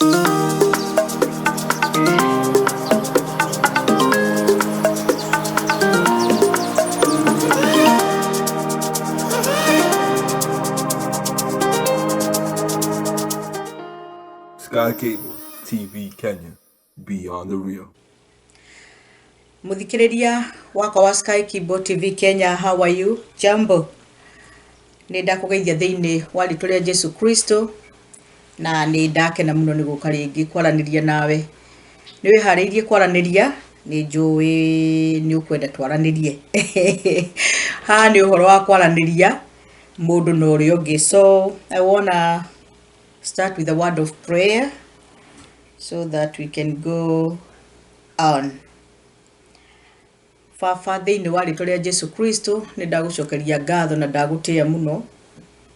Sky Cable TV Kenya, beyond the real. Muthikiriria wakwa wa Sky Kibo TV Kenya, how are you? Jambo. Nĩ ndakũgeithia thĩinĩ wa rĩtwa rĩa Jesu Kristo na nĩ ndakena mũno nĩ gũka rĩngĩ kwaranĩria nawe. Nĩ wĩharĩirie kwaranĩria, nĩ njũĩ nĩ ũkwenda twaranĩrie. Haha nĩ ũhoro wa kwaranĩria mũndũ na ũrĩa ũngĩ. So I wanna start with a word of prayer so that we can go on. Baba thĩinĩ wa rĩtwa rĩa Jesu Kristo nĩ ndagũcokeria ngatho na ndagũtĩĩa mũno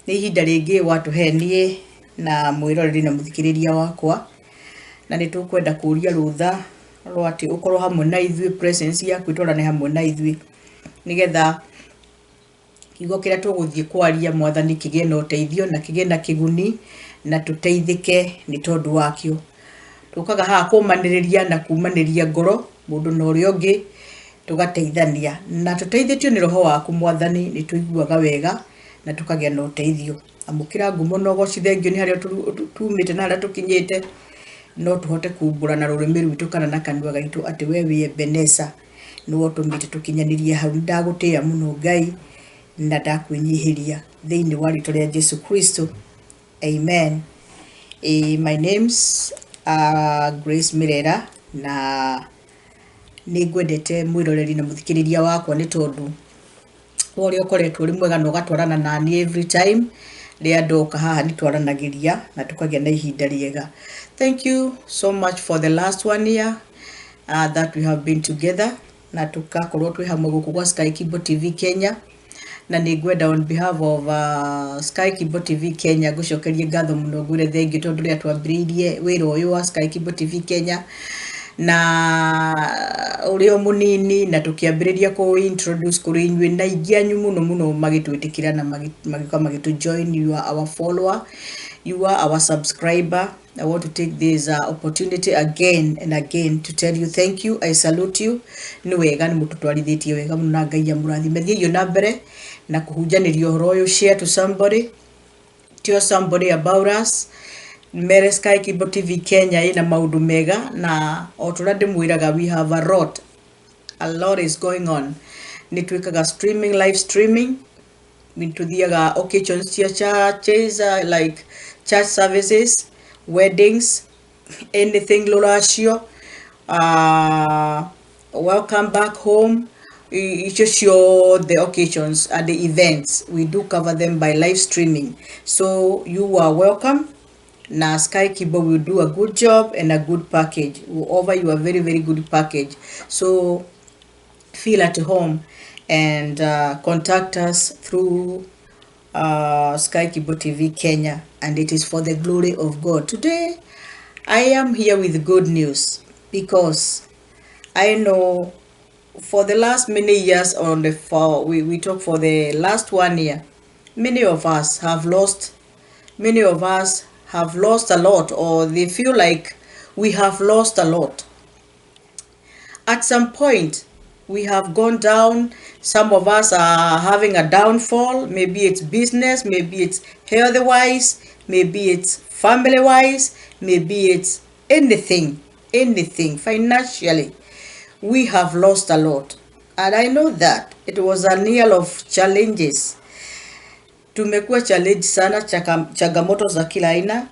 nĩ ihinda rĩngĩ watũhe niĩ na mwĩroreri na mũthikĩrĩria wakwa, na nĩ tũkwenda kũria rũtha rwa atĩ ũkorwo hamwe na ithuĩ, presence yaku ĩtwarane hamwe na ithuĩ, nĩgetha kiugo kĩrĩa tũgũthiĩ kwaria Mwathani kĩgĩe na ũteithio na kĩgĩe na kĩguni na tũteithĩke nĩ tondũ wakĩo. Tũkaga haha kũmanĩrĩria na kumanĩria ngoro mũndũ na ũrĩa ũngĩ, tũgateithania na tũteithĩtio nĩ roho waku Mwathani, nĩ tũiguaga wega na tũkagĩa na ũteithio. Amũkĩra ngumo na ũgoci, thengio nĩ harĩa tumĩte na harĩa tũkinyĩte, no tũhote kumbũra na rũrĩmĩ rwitũ kana na kanua gaitũ atĩ we wĩ Ebeneza, nĩwe ũtũmĩte tũkinyanĩrie hau. Nĩ ndagũtĩĩa mũno Ngai na ndakwĩnyihĩria thĩinĩ wa rĩtwa rĩa Jesu Kristo, amen. My name's Grace Mirera na nĩ ngwendete mwĩroreri na mũthikĩrĩria wakwa nĩ tondũ wa ũrĩa ũkoretwo ũrĩ mwega na ũgatwarana na niĩ every time rĩrĩa ndoka haha nĩ twaranagĩria na tũkagĩa na ihinda rĩega. Thank you so much for the last one year that we have been together na tũgakorwo twĩ hamwe gũkũ gwa Sky Kibo TV Kenya, na nĩ ngwenda on behalf of Sky Kibo TV Kenya ngũcokerie ngatho mũno, ngwĩre thengiũ tondũ rĩrĩa twambĩrĩirie wĩra ũyũ wa Sky Kibo TV Kenya na ũrĩ o mũnini na tũkĩambĩrĩria kũ introduce kũrĩ inyuĩ, na aingĩ anyu mũno mũno magĩtwĩtĩkĩra na magĩũka magĩtũ join. You are our follower, you are our subscriber. I want to take this opportunity again and again to tell you thank you. I salute you. Nĩ wega, nĩ mũtũtwarithĩtie wega mũno na Ngai amũrathime. Thiĩi na mbere na kũhunjanĩria ũhoro ũyũ, share to somebody, tell somebody about us. Mere Sky Kibo TV Kenya ĩna maũndũ mega, na o tũrĩa ndĩmwĩraga, we have a lot, a lot is going on. Nĩ twĩkaga streaming, live streaming, nĩ tũthiaga occasions cia churches, like church services, weddings, anything rũracio, welcome back home, icio ciothe occasions and the events, we do cover them by live streaming. So you are welcome na Sky Kibo will do a good job and a good package. Will offer you a very, very good package. So feel at home and contact us through Sky Kibo TV Kenya, and it is for the glory of God. Today, I am here with good news because I know for the last many years on the for we talk for the last one year, many of us have lost, many of us have lost a lot, or they feel like we have lost a lot. At some point, we have gone down. Some of us are having a downfall. Maybe it's business, maybe it's health wise, maybe it's family wise, maybe it's anything, anything financially. We have lost a lot. And I know that it was a year of challenges. Tumekuwa challenge sana, changamoto za kila aina.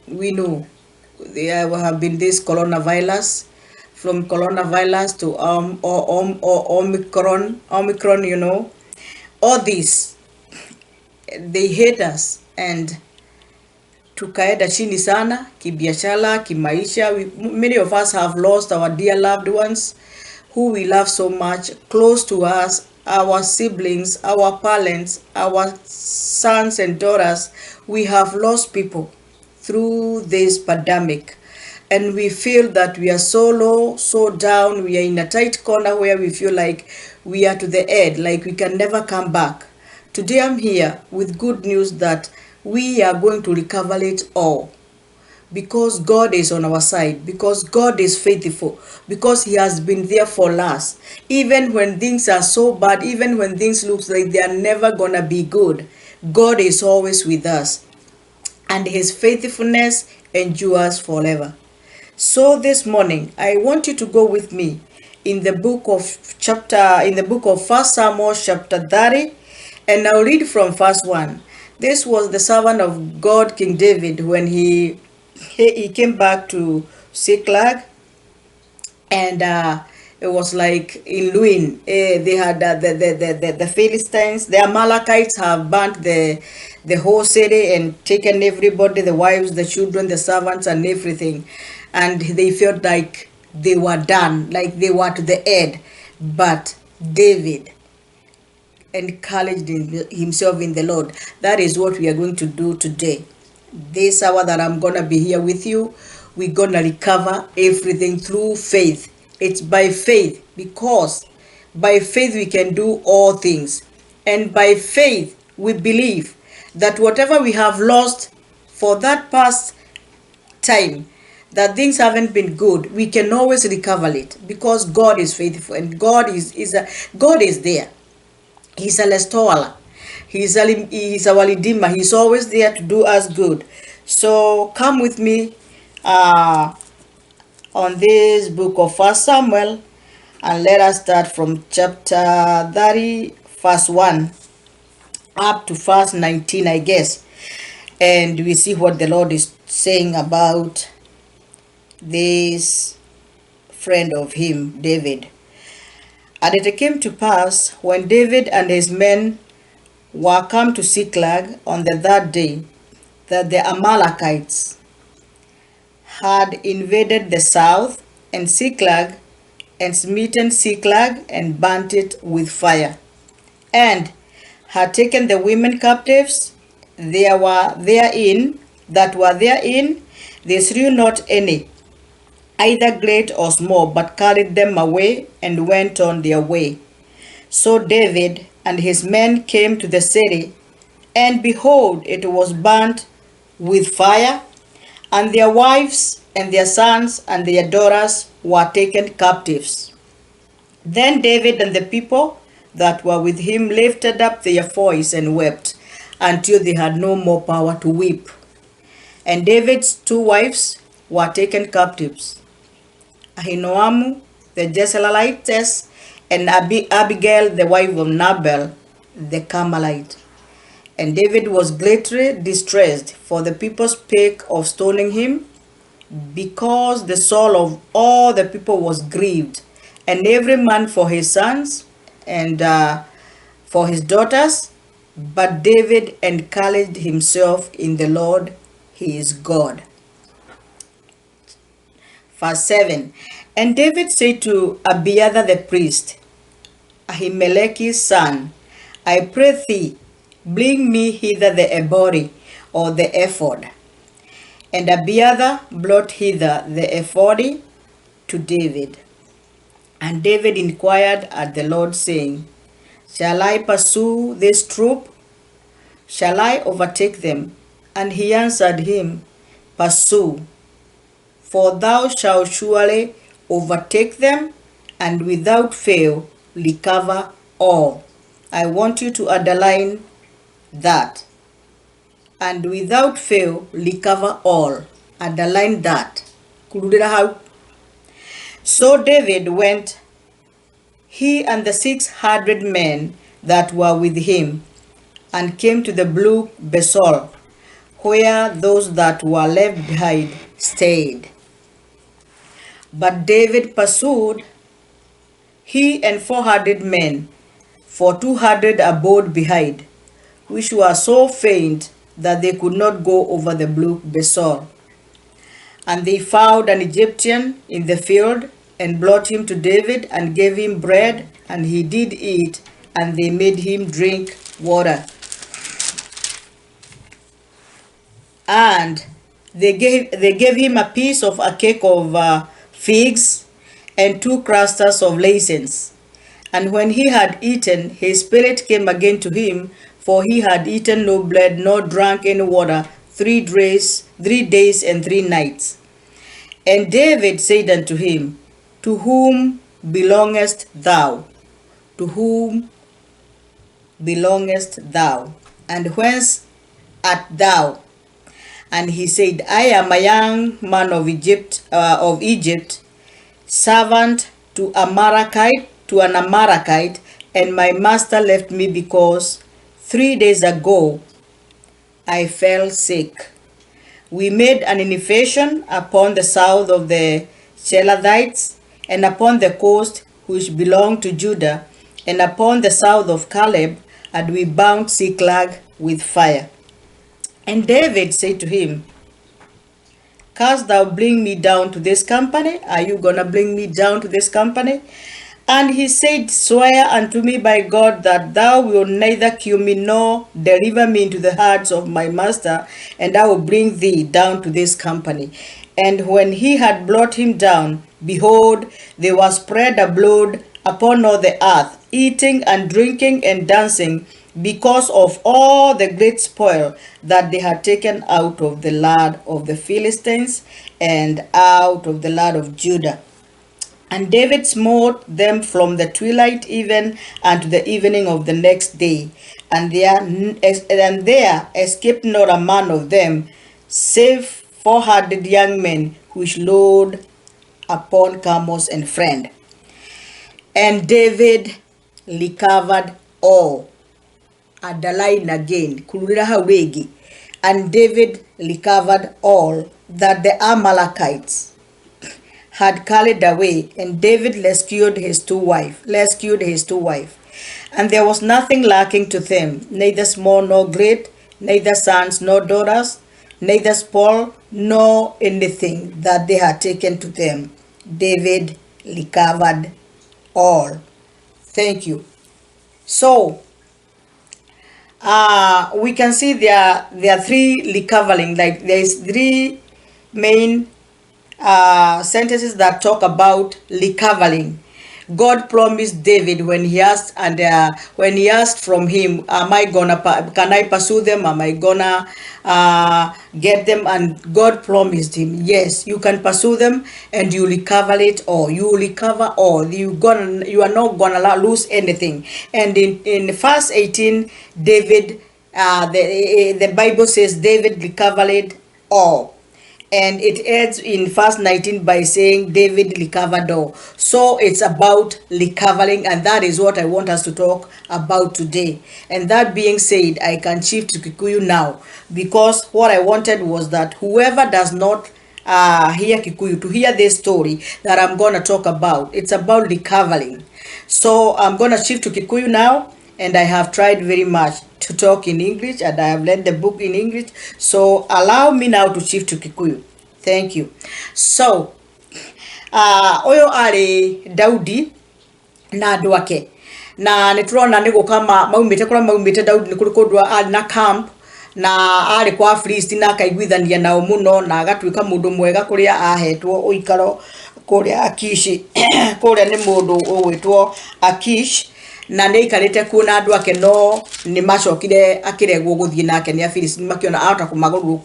We know there have been this coronavirus, from coronavirus to or Omicron, Omicron, all these, they hate us and tukaenda chini sana kibiashara, kimaisha. Many of us have lost our dear loved ones who we love so much, close to us, our siblings, our parents, our sons and daughters. We have lost people through this pandemic. And we feel that we are so low, so down, we are in a tight corner where we feel like we are to the end, like we can never come back. Today I'm here with good news that we are going to recover it all. Because God is on our side, because God is faithful, because He has been there for us. Even when things are so bad, even when things look like they are never gonna be good, God is always with us, and His faithfulness endures forever. So this morning, I want you to go with me in the book of chapter, in the book of 1 Samuel chapter 30, and I'll read from verse 1. This was the servant of God, King David, when he came back to Ziklag, and it was like in ruin. They had the Philistines, the Amalekites have burnt the whole city and taken everybody, the wives, the children, the servants, and everything. And they felt like they were done, like they were to the end. But David encouraged himself in the Lord. That is what we are going to do today. This hour that I'm going to be here with you, we're going to recover everything through faith. It's by faith, because by faith we can do all things. And by faith we believe that whatever we have lost for that past time, that things haven't been good, we can always recover it, because God is faithful and God is there. He's a restorer. He's our redeemer. He's always there to do us good. So come with me on this book of 1 Samuel, and let us start from chapter 30, verse 1 up to verse 19, I guess. And we see what the Lord is saying about this friend of him, David. And it came to pass, when David and his men were come to Ziklag on the third day, that the Amalekites had invaded the south and Ziklag, and smitten Ziklag, and burnt it with fire, and had taken the women captives there were therein, that were therein, they slew not any, either great or small, but carried them away and went on their way. So David and his men came to the city, and behold, it was burnt with fire, and their wives and their sons and their daughters were taken captives. Then David and the people that were with him lifted up their voice and wept, until they had no more power to weep. And David's two wives were taken captives, Ahinoam the Jezreelitess, and Abigail the wife of Nabal the Carmelite. And David was greatly distressed, for the people spake of stoning him, because the soul of all the people was grieved, and every man for his sons and for his daughters. But David encouraged himself in the Lord his God. Verse 7. And David said to Abiathar the priest, Ahimelech's son, I pray thee, bring me hither the ebori, or the ephod. And Abiathar brought hither the ephod to David. And David inquired at the Lord, saying, Shall I pursue this troop? Shall I overtake them? And he answered him, Pursue, for thou shalt surely overtake them, and without fail recover all. I want you to underline that. And without fail recover all. Underline that. Kurudira hau. So David went, he and the 600 men that were with him, and came to the brook Besor, where those that were left behind stayed. But David pursued, he and 400 men, for 200 abode behind, which were so faint that they could not go over the brook Besor. And they found an Egyptian in the field, and brought him to David, and gave him bread, and he did eat, and they made him drink water. And they gave him a piece of a cake of figs and 2 clusters of raisins. And when he had eaten, his spirit came again to him, for he had eaten no bread nor drank any water 3 days, 3 days and 3 nights. And David said unto him, To whom belongest thou? To whom belongest thou? And whence art thou? And he said, I am a young man of Egypt, servant to an Amalekite, and my master left me because 3 days ago I fell sick. We made an invasion upon the south of the Cherethites, and upon the coast which belonged to Judah, and upon the south of Caleb, and we bound Ziklag with fire. And David said to him, Canst thou bring me down to this company? Are you gonna bring me down to this company? And he said, Swear unto me by God that thou wilt neither kill me nor deliver me into the hands of my master, and I will bring thee down to this company. And when he had brought him down, behold, there was spread abroad upon all the earth, eating and drinking and dancing, because of all the great spoil that they had taken out of the land of the Philistines and out of the land of Judah. And David smote them from the twilight even unto the evening of the next day. And there escaped not a man of them, save 400 young men which rode upon camels and fled. And David recovered all. Underline again, kururira hau rĩngĩ. And David recovered all that the Amalekites had carried away, and David rescued his two wife, rescued his two wife. And there was nothing lacking to them, neither small nor great, neither sons nor daughters, neither spoil nor anything that they had taken to them. David recovered all. Thank you. So we can see there are three recovering, like there is three main sentences that talk about recovering. God promised David when he asked, and when he asked from him, "Am I gonna? Can I pursue them? Am I gonna get them?" And God promised him, "Yes, you can pursue them, and you recover it all. You will recover all. You gonna, you are not gonna lose anything." And in verse 18, David, the Bible says David recovered all, and it ends in verse 19 by saying David recovered all. So it's about recovering, and that is what I want us to talk about today. And that being said, I can shift to Kikuyu now, because what I wanted was that whoever does not hear Kikuyu to hear this story that I'm gonna talk about. It's about recovering. So I'm gonna shift to Kikuyu now, and I have tried very much to talk in English, and I have read the book in English. So allow me now to shift to Kikuyu. Thank you. So, ũyũ arĩ Daudi na andũ ake, na nĩ tũrona nĩ gũka maumĩte kũrĩa maumĩte. Daudi nĩ kũrĩ kũndũ arĩ na camp na arĩ kwa Afilisti na akaiguithania nao mũno na agatuĩka mũndũ mwega kũrĩa ahetwo ũikaro kũrĩa Akishi, kũrĩa nĩ mũndũ ũgwĩtwo Akish, na nĩ aikarĩte kuo na andũ ake, no nĩ macokire akĩregwo gũthiĩ nake nĩ Afilisti, makĩona ahota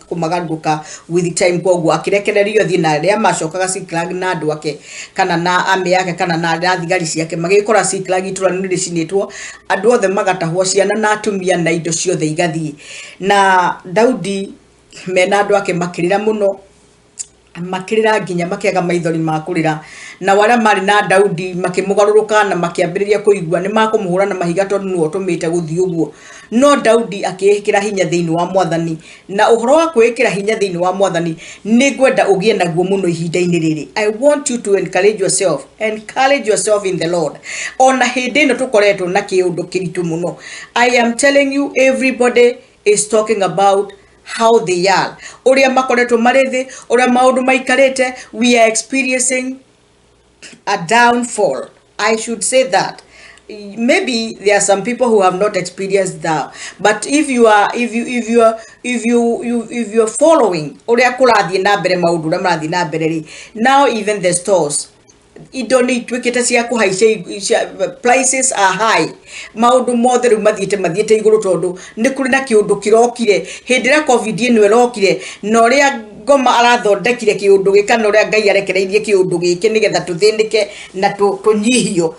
kũmagarũrũka with time, koguo akĩrekererio thiĩ. Na rĩrĩa macokaga Ziklag na andũ ake kana na army yake kana na thigari ciake, magĩkora Ziklag itũra nĩ rĩcinĩtwo, andũ othe magatahwo, ciana na atumia na indo ciothe igathiĩ. Na Daudi mena andũ ake makĩrĩra mũno, makĩrĩra nginya makĩaga maithori ma kũrĩra, na arĩa marĩ na Daudi makĩmũgarũrũka na makĩambĩrĩria kũigua nĩ makũmũhũra na mahiga tondũ nĩwe ũtũmĩte gũthiĩ ũguo. No Daudi akĩĩkĩra hinya thĩinĩ wa Mwathani, na ũhoro wa kwĩĩkĩra hinya thĩinĩ wa Mwathani nĩ ngwenda ũgĩe naguo mũno ihinda-inĩ rĩrĩ. I want you to encourage yourself, encourage yourself in the Lord, ona hĩndĩ ĩno tũkoretwo na kĩũndũ kĩritũ mũno. I am telling you, everybody is talking about how they are, ũrĩa makoretwo marĩ thĩ, ũrĩa maũndũ maikarĩte. We are experiencing a downfall, I should say that. Maybe there are some people who have not experienced that, but if you are if you if you are if you, you if you are following ũrĩa kũrathiĩ na mbere, maũndũ ũrĩa marathiĩ na mbere rĩ, now even the stores, Indo nĩ ituĩkĩte cia kũhaica, prices are high. Maũndũ mothe rĩu mathiĩte igũrũ tondũ nĩ kũrĩ na kĩũndũ kĩrokire hĩndĩ ĩrĩa COVID ĩno ĩrokire, na ũrĩa ngoma arathondekire kĩũndũ gĩkĩ, kana ũrĩa Ngai arekereirie kĩũndũ gĩkĩ nĩgetha tũthĩnĩke na tũnyihio.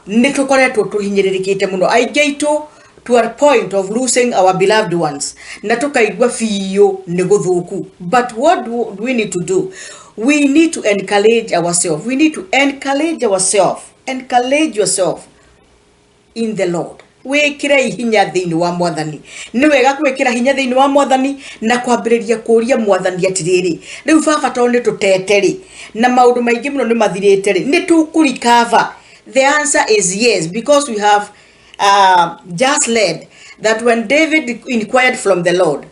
Nĩ tũkoretwo tũhinyĩrĩrĩkĩte mũno, aingĩ aitũ, to a point of losing our beloved ones, na tũkaigua biũ nĩ gũthũku. But what do we need to do? We need to encourage ourselves. We need to encourage ourselves. Encourage yourself in the Lord. Wĩkĩre hinya thĩinĩ wa Mwathani. Nĩ wega gwĩkĩra hinya thĩinĩ wa Mwathani na kwambĩrĩria kũria Mwathani atĩrĩrĩ, rĩu baba, tondũ nĩ tũtete rĩ, na maũndũ maingĩ mũno nĩ mathirĩte rĩ, nĩ tũkũrecover? The answer is yes, because we have just read that when David inquired from the Lord,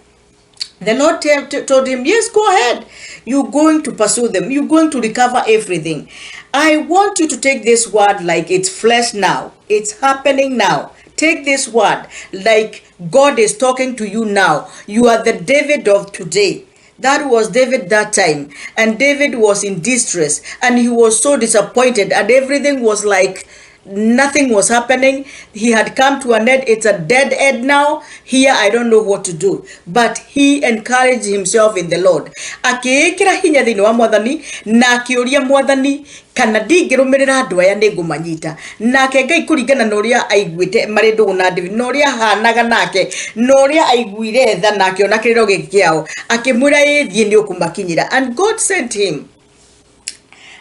the Lord told him, "Yes, go ahead. You're going to pursue them. You're going to recover everything." I want you to take this word like it's flesh now. It's happening now. Take this word like God is talking to you now. You are the David of today. That was David that time. And David was in distress and he was so disappointed, and everything was like nothing was happening. He had come to an end. It's a dead end now. Here, I don't know what to do. But he encouraged himself in the Lord. Akĩĩkĩra hinya thĩinĩ wa Mwathani na akĩũria Mwathani kana ndingĩrũmĩrĩra andũ aya, nĩ ngũmanyita. Nake Ngai, kũringana na ũrĩa aiguĩte marĩ ndũgũ na David, na ũrĩa ahanaga nake, na ũrĩa aiguire tha na akĩona kĩrĩro gĩkĩ kĩao, akĩmwĩra, "Ĩ, thiĩ, nĩ ũkũmakinyĩra." And God sent him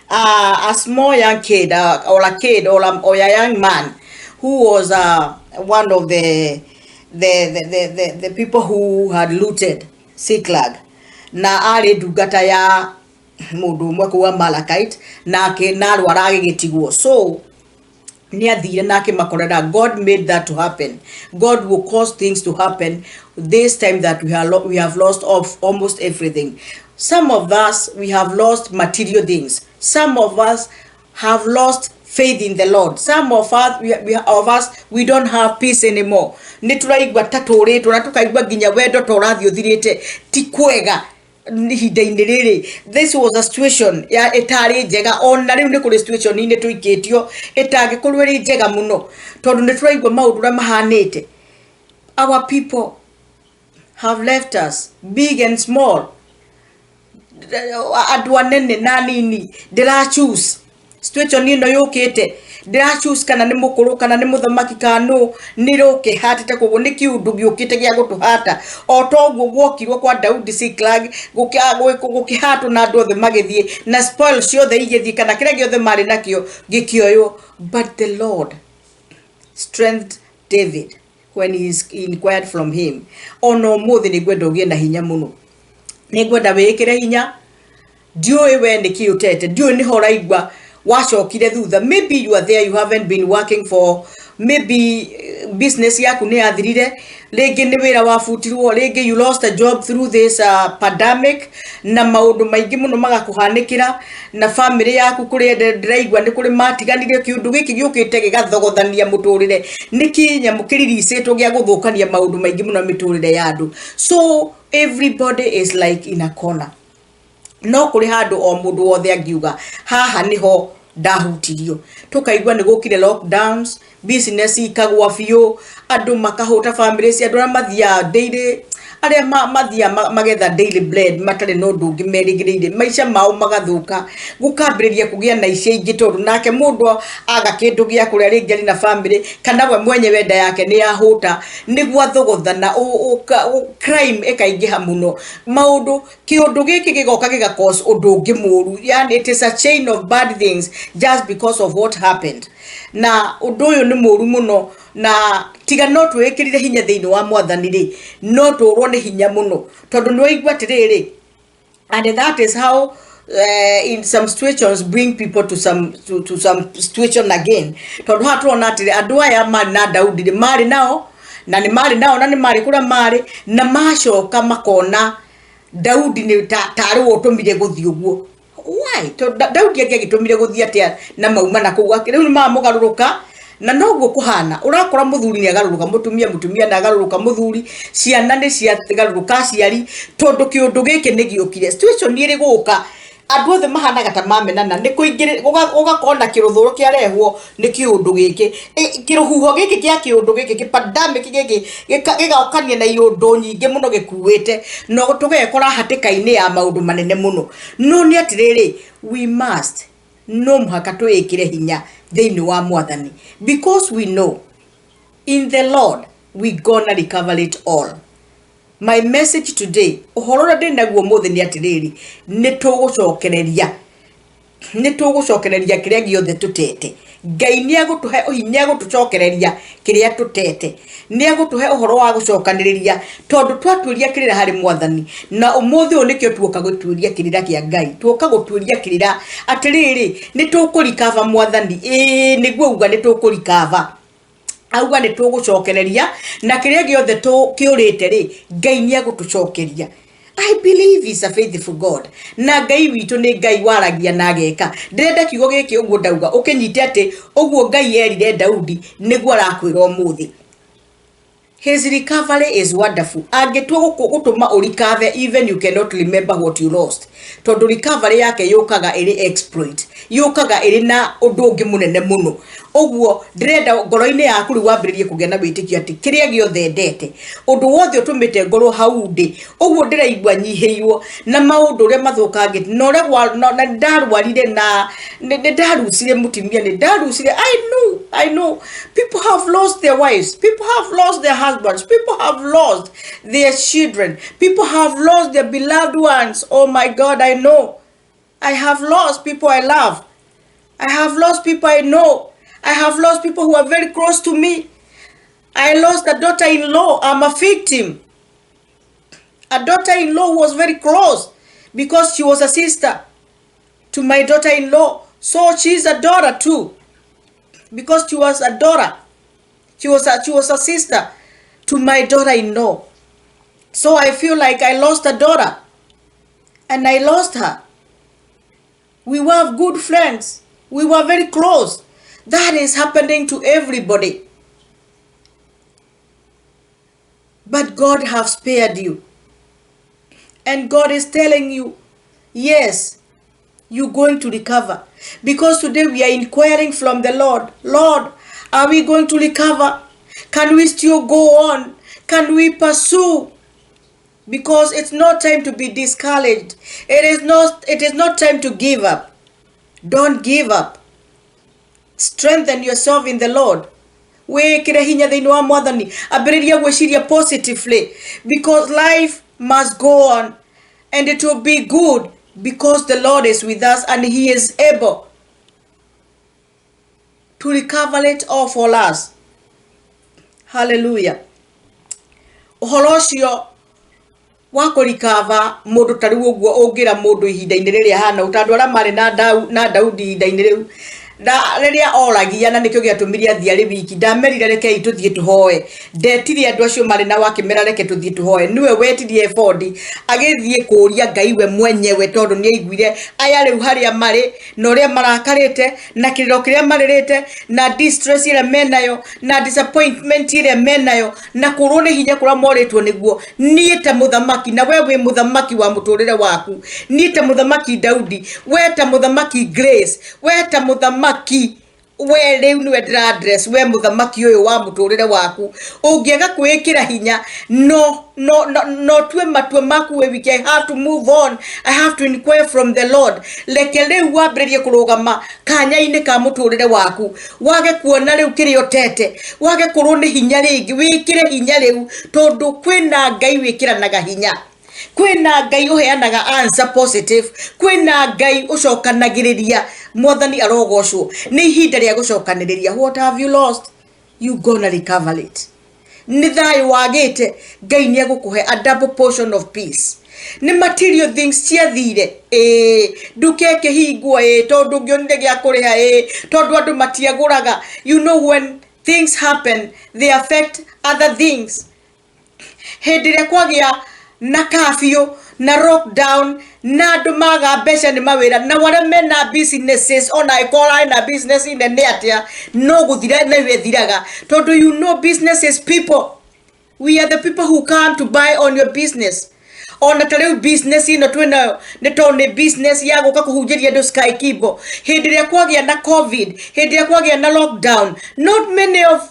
a small young kid, or a kid or a young man who was one of the people who had looted Ziklag, na arĩ ndungata ya mũndũ ũmwe kũu Amalekite, nake na arwara agĩgĩtigwo. So nĩ athire na akĩmakorera. God made that to happen. God will cause things to happen this time that we have lost of almost everything. Some of us, we have lost material things. Some of us have lost faith in the Lord. Some of us, of us, we don't have peace anymore. Nĩ tũraigua ta tũrĩtwo na tũkaigua nginya wendo ta ũrathiĩ ũthirĩte. Ti kwega ihinda-inĩ rĩrĩ. This was a situation ya ĩtarĩ njega. Ona rĩu nĩ kũrĩ situation-inĩ tũikĩtio ĩtangĩkorwo ĩrĩ njega mũno, tondũ nĩ tũraigua maũndũ ũrĩa mahanĩte. Our people have left us, big and small, andũ anene na nini. Ndĩra choose situation ĩno yũkĩte, ndĩra choose kana nĩ mũkũrũ, kana nĩ mũthamaki, kana nũ. Nĩ rũkĩhatĩte koguo nĩ kĩũndũ gĩũkĩte gĩa gũtũhata, o toguo gwokirwo kwa Daudi Ziklag, gũkĩhatwo na andũ othe magĩthiĩ na spoil ciothe igĩthiĩ, kana kĩrĩa gĩothe marĩ nakĩo gĩkĩoywo. But the Lord strengthened David when he inquired from him. Ona ũmũthĩ nĩ ngwenda ũgĩe na hinya mũno, nĩ ngwenda wĩĩkĩre hinya. Ndiũĩ we nĩ kĩ ũtete, ndiũĩ nĩho ũraigua wacokire thutha. Maybe you are there, you haven't been working for maybe business yaku nĩ yathirire, rĩngĩ nĩ wĩra wabutirwo, rĩngĩ you lost a job through this pandemic, na maũndũ maingĩ mũno magakũhanĩkĩra na family yaku. Kũrĩ ndĩraigua nĩ kũrĩ matiganire. Kĩũndũ gĩkĩ gĩũkĩte gĩgathogothania mũtũrĩre, nĩ kĩnyamũ kĩriricĩtwo gĩa gũthũkania maũndũ maingĩ mũno mĩtũrĩre ya andũ. So everybody is like in a corner. No kũrĩ handũ o mũndũ wothe angiuga, "Haha nĩho ndahutirio." Tũkaigua nĩ gũkire lockdowns, business ikagwa biũ, andũ makahũta, family cia andũ arĩa mathiaga daily, arĩa mathiaga magetha daily bread, matarĩ na ũndũ ũngĩ merĩgĩrĩire, maica mao magathũka, gũkambĩrĩria kũgĩa na icia ingĩ, tondũ nake mũndũ aga kĩndũ gĩa kũrĩa, rĩngĩ arĩ na family, kana we mwenyewe nda yake nĩ yahũta, nĩguo athogothana, crime ĩkaingĩha mũno. Maũndũ, kĩũndũ gĩkĩ gĩgoka gĩga cause ũndũ ũngĩ mũru. Yani it is a chain of bad things just because of what happened. Na ũndũ ũyũ nĩ mũru mũno, na tiga no twĩkĩrire hinya thĩinĩ wa Mwathani rĩ, no tũrwo nĩ hinya mũno, tondũ nĩ waigua atĩrĩrĩ, and that is how in some situations bring people to some situation again, tondũ haha tũrona atĩrĩ, andũ aya marĩ na Daudi rĩ, marĩ nao na nĩ marĩ nao na nĩ marĩ kũrĩa marĩ, na macoka makona Daudi nĩ tarĩ we ũtũmire gũthiĩ ũguo. Why? Tondũ Daudi angĩagĩtũmire gũthiĩ atĩa na mauma na kũu? Rĩu nĩ mamũgarũrũka, na noguo kũhana. Ũrakora mũthuri nĩ agarũrũka mũtumia, mũtumia nĩ agarũrũka mũthuri, ciana nĩ ciagarũrũka aciari, tondũ kĩũndũ gĩkĩ nĩ gĩũkire. Situation ĩrĩ gũka Andũ othe mahanaga ta mamenana nĩ kũingĩrĩ gũgakorwo na kĩrũthũro kĩarehwo nĩ kĩũndũ gĩkĩ. Kĩrũhuho gĩkĩ kĩa kĩũndũ gĩkĩ, kĩ pandemic gĩkĩ gĩgokania na iũndũ nyingĩ mũno gĩkuĩte, na tũgekora hatĩka-inĩ ya maũndũ manene mũno. No nĩ atĩrĩrĩ, we must, no mũhaka twĩĩkĩre hinya thĩinĩ wa Mwathani, because we know in the Lord we gonna recover it all. My message today, ũhoro ũrĩa ndĩ naguo ũmũthĩ nĩ atĩrĩrĩ, nĩ tũgũcokereria, nĩ tũgũcokereria kĩrĩa gĩothe tũtete. Ngai nĩ egũtũhe, nĩ egũtũcokereria kĩrĩa tũtete, nĩ egũtũhe ũhoro wa gũcokanĩrĩria, tondũ twatuĩria kĩrĩra harĩ Mwathani. Na ũmũthĩ ũyũ nĩkĩo tuoka gũtuĩria kĩrĩra kĩa Ngai, tuoka gũtuĩria kĩrĩra atĩrĩrĩ, nĩ tũkũrikaba Mwathani. Ĩĩ nĩguo uga nĩ tũkũrikaba, auga nĩ tũgũcokereria, na kĩrĩa gĩothe kĩũrĩte rĩ, Ngai nĩ egũtũcokeria. I believe he's a faithful God. Na Ngai witũ nĩ Ngai waragia na ageka. Ndĩrenda kiugo gĩkĩ ũguo ndauga ũkĩnyite atĩ ũguo Ngai erire Daudi nĩguo arakwĩra ũmũthĩ. His recovery is wonderful. Angĩtua gũtũma ũrikave, even you cannot remember what you lost. Tondũ recovery yake yũkaga ĩrĩ exploit. Yũkaga ĩrĩ na ũndũ ũngĩ mũnene mũno. Ũguo ndĩrenda ngoro-inĩ yaku rĩu wambĩrĩrie kũgĩa na wĩtĩkio atĩ kĩrĩa gĩothe ndete, ũndũ wothe ũtũmĩte ngorwo hau ndĩ, ũguo ndĩraigua nyihĩirwo na maũndũ ũrĩa mathũkangĩte, na ũrĩa na ndarwarire, na nĩ ndarucire mũtumia, nĩ ndarucire. I know, I know people have lost their wives, people have lost their husbands, people have lost their children, people have lost their beloved ones. Oh my God, I know I have lost people I love. I have lost people I know. I have lost people who are very close to me. I lost a daughter-in-law. I'm a victim. A daughter-in-law who was very close because she was a sister to my daughter-in-law. So she's a daughter too, because she was a daughter. She was a sister to my daughter-in-law. So I feel like I lost a daughter, and I lost her. We were good friends. We were very close. That is happening to everybody. But God has spared you. And God is telling you, yes, you're going to recover. Because today we are inquiring from the Lord. Lord, are we going to recover? Can we still go on? Can we pursue? Because it's not time to be discouraged. It is not time to give up. Don't give up. Strengthen yourself in the Lord. Wĩkĩre hinya thĩinĩ wa Mwathani. Ambĩrĩria gwĩciria positively, because life must go on and it will be good, because the Lord is with us and he is able to recover it all for us. Hallelujah. Ũhoro ũcio wa kũrikava mũndũ ta rĩu ũguo ũngĩra mũndũ ihinda-inĩ rĩrĩa hana ta andũ arĩa marĩ na Daudi ihinda-inĩ rĩu na rĩrĩa oragia, na nĩkĩo gĩatũmire athiĩ arĩ wiki. Ndamerire rekei tũthiĩ tũhoe. Ndetire andũ acio marĩ na wakĩmera reke tũthiĩ tũhoe. Nĩwe wetirie ebodi agĩthiĩ kũria Ngai we mwenyewe, tondũ nĩ aiguire aya rĩu harĩa marĩ na ũrĩa marakarĩte na kĩrĩro kĩrĩa marĩrĩte na distress ĩrĩa menayo na disappointment ĩrĩa menayo na kũrwo nĩ hinya kũrĩa morĩtwo. Nĩguo niĩ ta mũthamaki, na we wĩ mũthamaki wa mũtũrĩre waku, niĩ ta Mũthamaki Daudi, we ta Mũthamaki Grace, we ta mũthamaki, we rĩu nĩwe ndĩra address, we mũthamaki ũyũ wa mũtũrĩre waku, ũngĩaga kwĩĩkĩra hinya, no tue matua maku wĩ wiki. I have to move on. I have to inquire from the Lord. Reke rĩu wambĩrĩrie kũrũgama kanya-inĩ ka mũtũrĩre waku, wage kuona rĩu kĩrĩa ũtete, wage kũrwo nĩ hinya rĩngĩ, wĩkĩre hinya rĩu, tondũ kwĩna Ngai wĩkĩranaga hinya, kwĩna Ngai ũheanaga answer positive, kwĩna Ngai ũcokanagĩrĩria. Mwathani arogocwo. Nĩ ihinda rĩa gũcokanĩrĩria. What have you lost? You gonna recover it. Nĩ thayũ wagĩte, Ngai nĩ egũkũhe a double portion of peace. Nĩ material things ciathire, ĩĩ, nduka ĩkĩhingwo, ĩĩ, tondũ ngĩonire gĩa kũrĩha, ĩĩ, tondũ andũ matiagũraga. You know, when things happen, they affect other things. Hĩndĩ ĩrĩa kwagĩa na curfew na lockdown na andũ maga mbeca nĩ mawĩra, na arĩa mena businesses, ona ĩkorwo na business nene atĩa, no gũthira nayo ĩthiraga, tondũ you know, business is people. We are the people who come to buy on your business. Ona ta rĩu business ĩno twĩnayo nĩ tondũ nĩ business ya gũka kũhunjĩria andũ Sky Kibo. Hĩndĩ ĩrĩa kwagĩa na COVID, hĩndĩ ĩrĩa kwagĩa na lockdown, not many of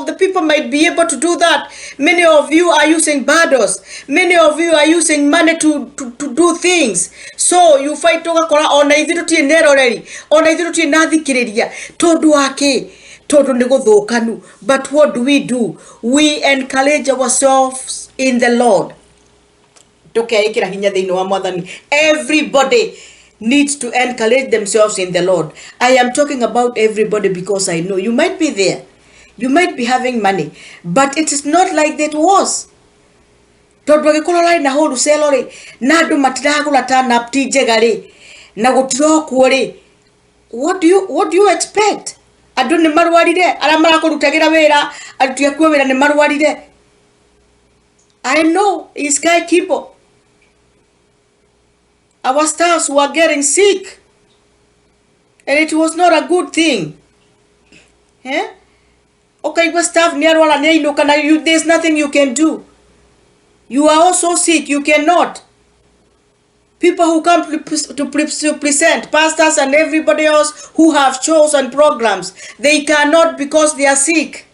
the people might be able to do that. Many of you are using bundles. Many of you are using money to do things. So you fight ũgakora ona ithuĩ tũtirĩ na eroreri, ona ithuĩ tũtirĩ na athikĩrĩria tondũ wa kĩ? Tondũ nĩ gũthũkanu. But what do we do? We encourage ourselves in the Lord. Tũkeĩkĩra hinya thĩinĩ wa Mwathani. Everybody needs to encourage themselves in the Lord. I am talking about everybody because I know you might be there. You might be having money, but it is not like that was. Tondũ angĩkorwo ũrarĩ na wholesale rĩ, na andũ matiragũra ta nap ti njega rĩ, na gũtirokwo rĩ, what do you expect? Andũ nĩ marwarire, arĩa marakũrutagĩra wĩra, aruti aku a wĩra nĩ marwarire. I know in Sky Kibo, our staffs were getting sick, and it was not a good thing. Eh? Ũkaigua staff nĩ arwara, nĩ ainũka, na there's nothing you can do. You are also sick, you cannot. People who come to present, pastors and everybody else who have shows and programs, they cannot because they are sick.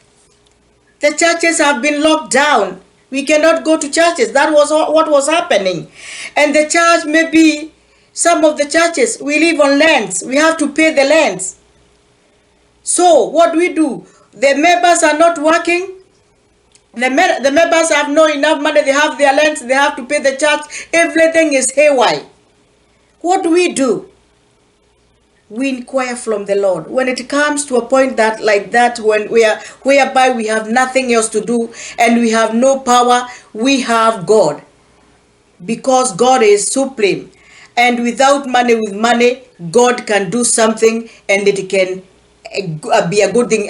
The churches have been locked down. We cannot go to churches. That was what was happening. And the church, maybe some of the churches, we live on lands. We have to pay the lands. So what do we do? The members are not working. The members have no enough money. They have their lands. They have to pay the church. Everything is haywire. What do we do? We inquire from the Lord. When it comes to a point that like that, when we are whereby we have nothing else to do and we have no power, we have God. Because God is supreme. And without money, with money, God can do something and it can be a good thing.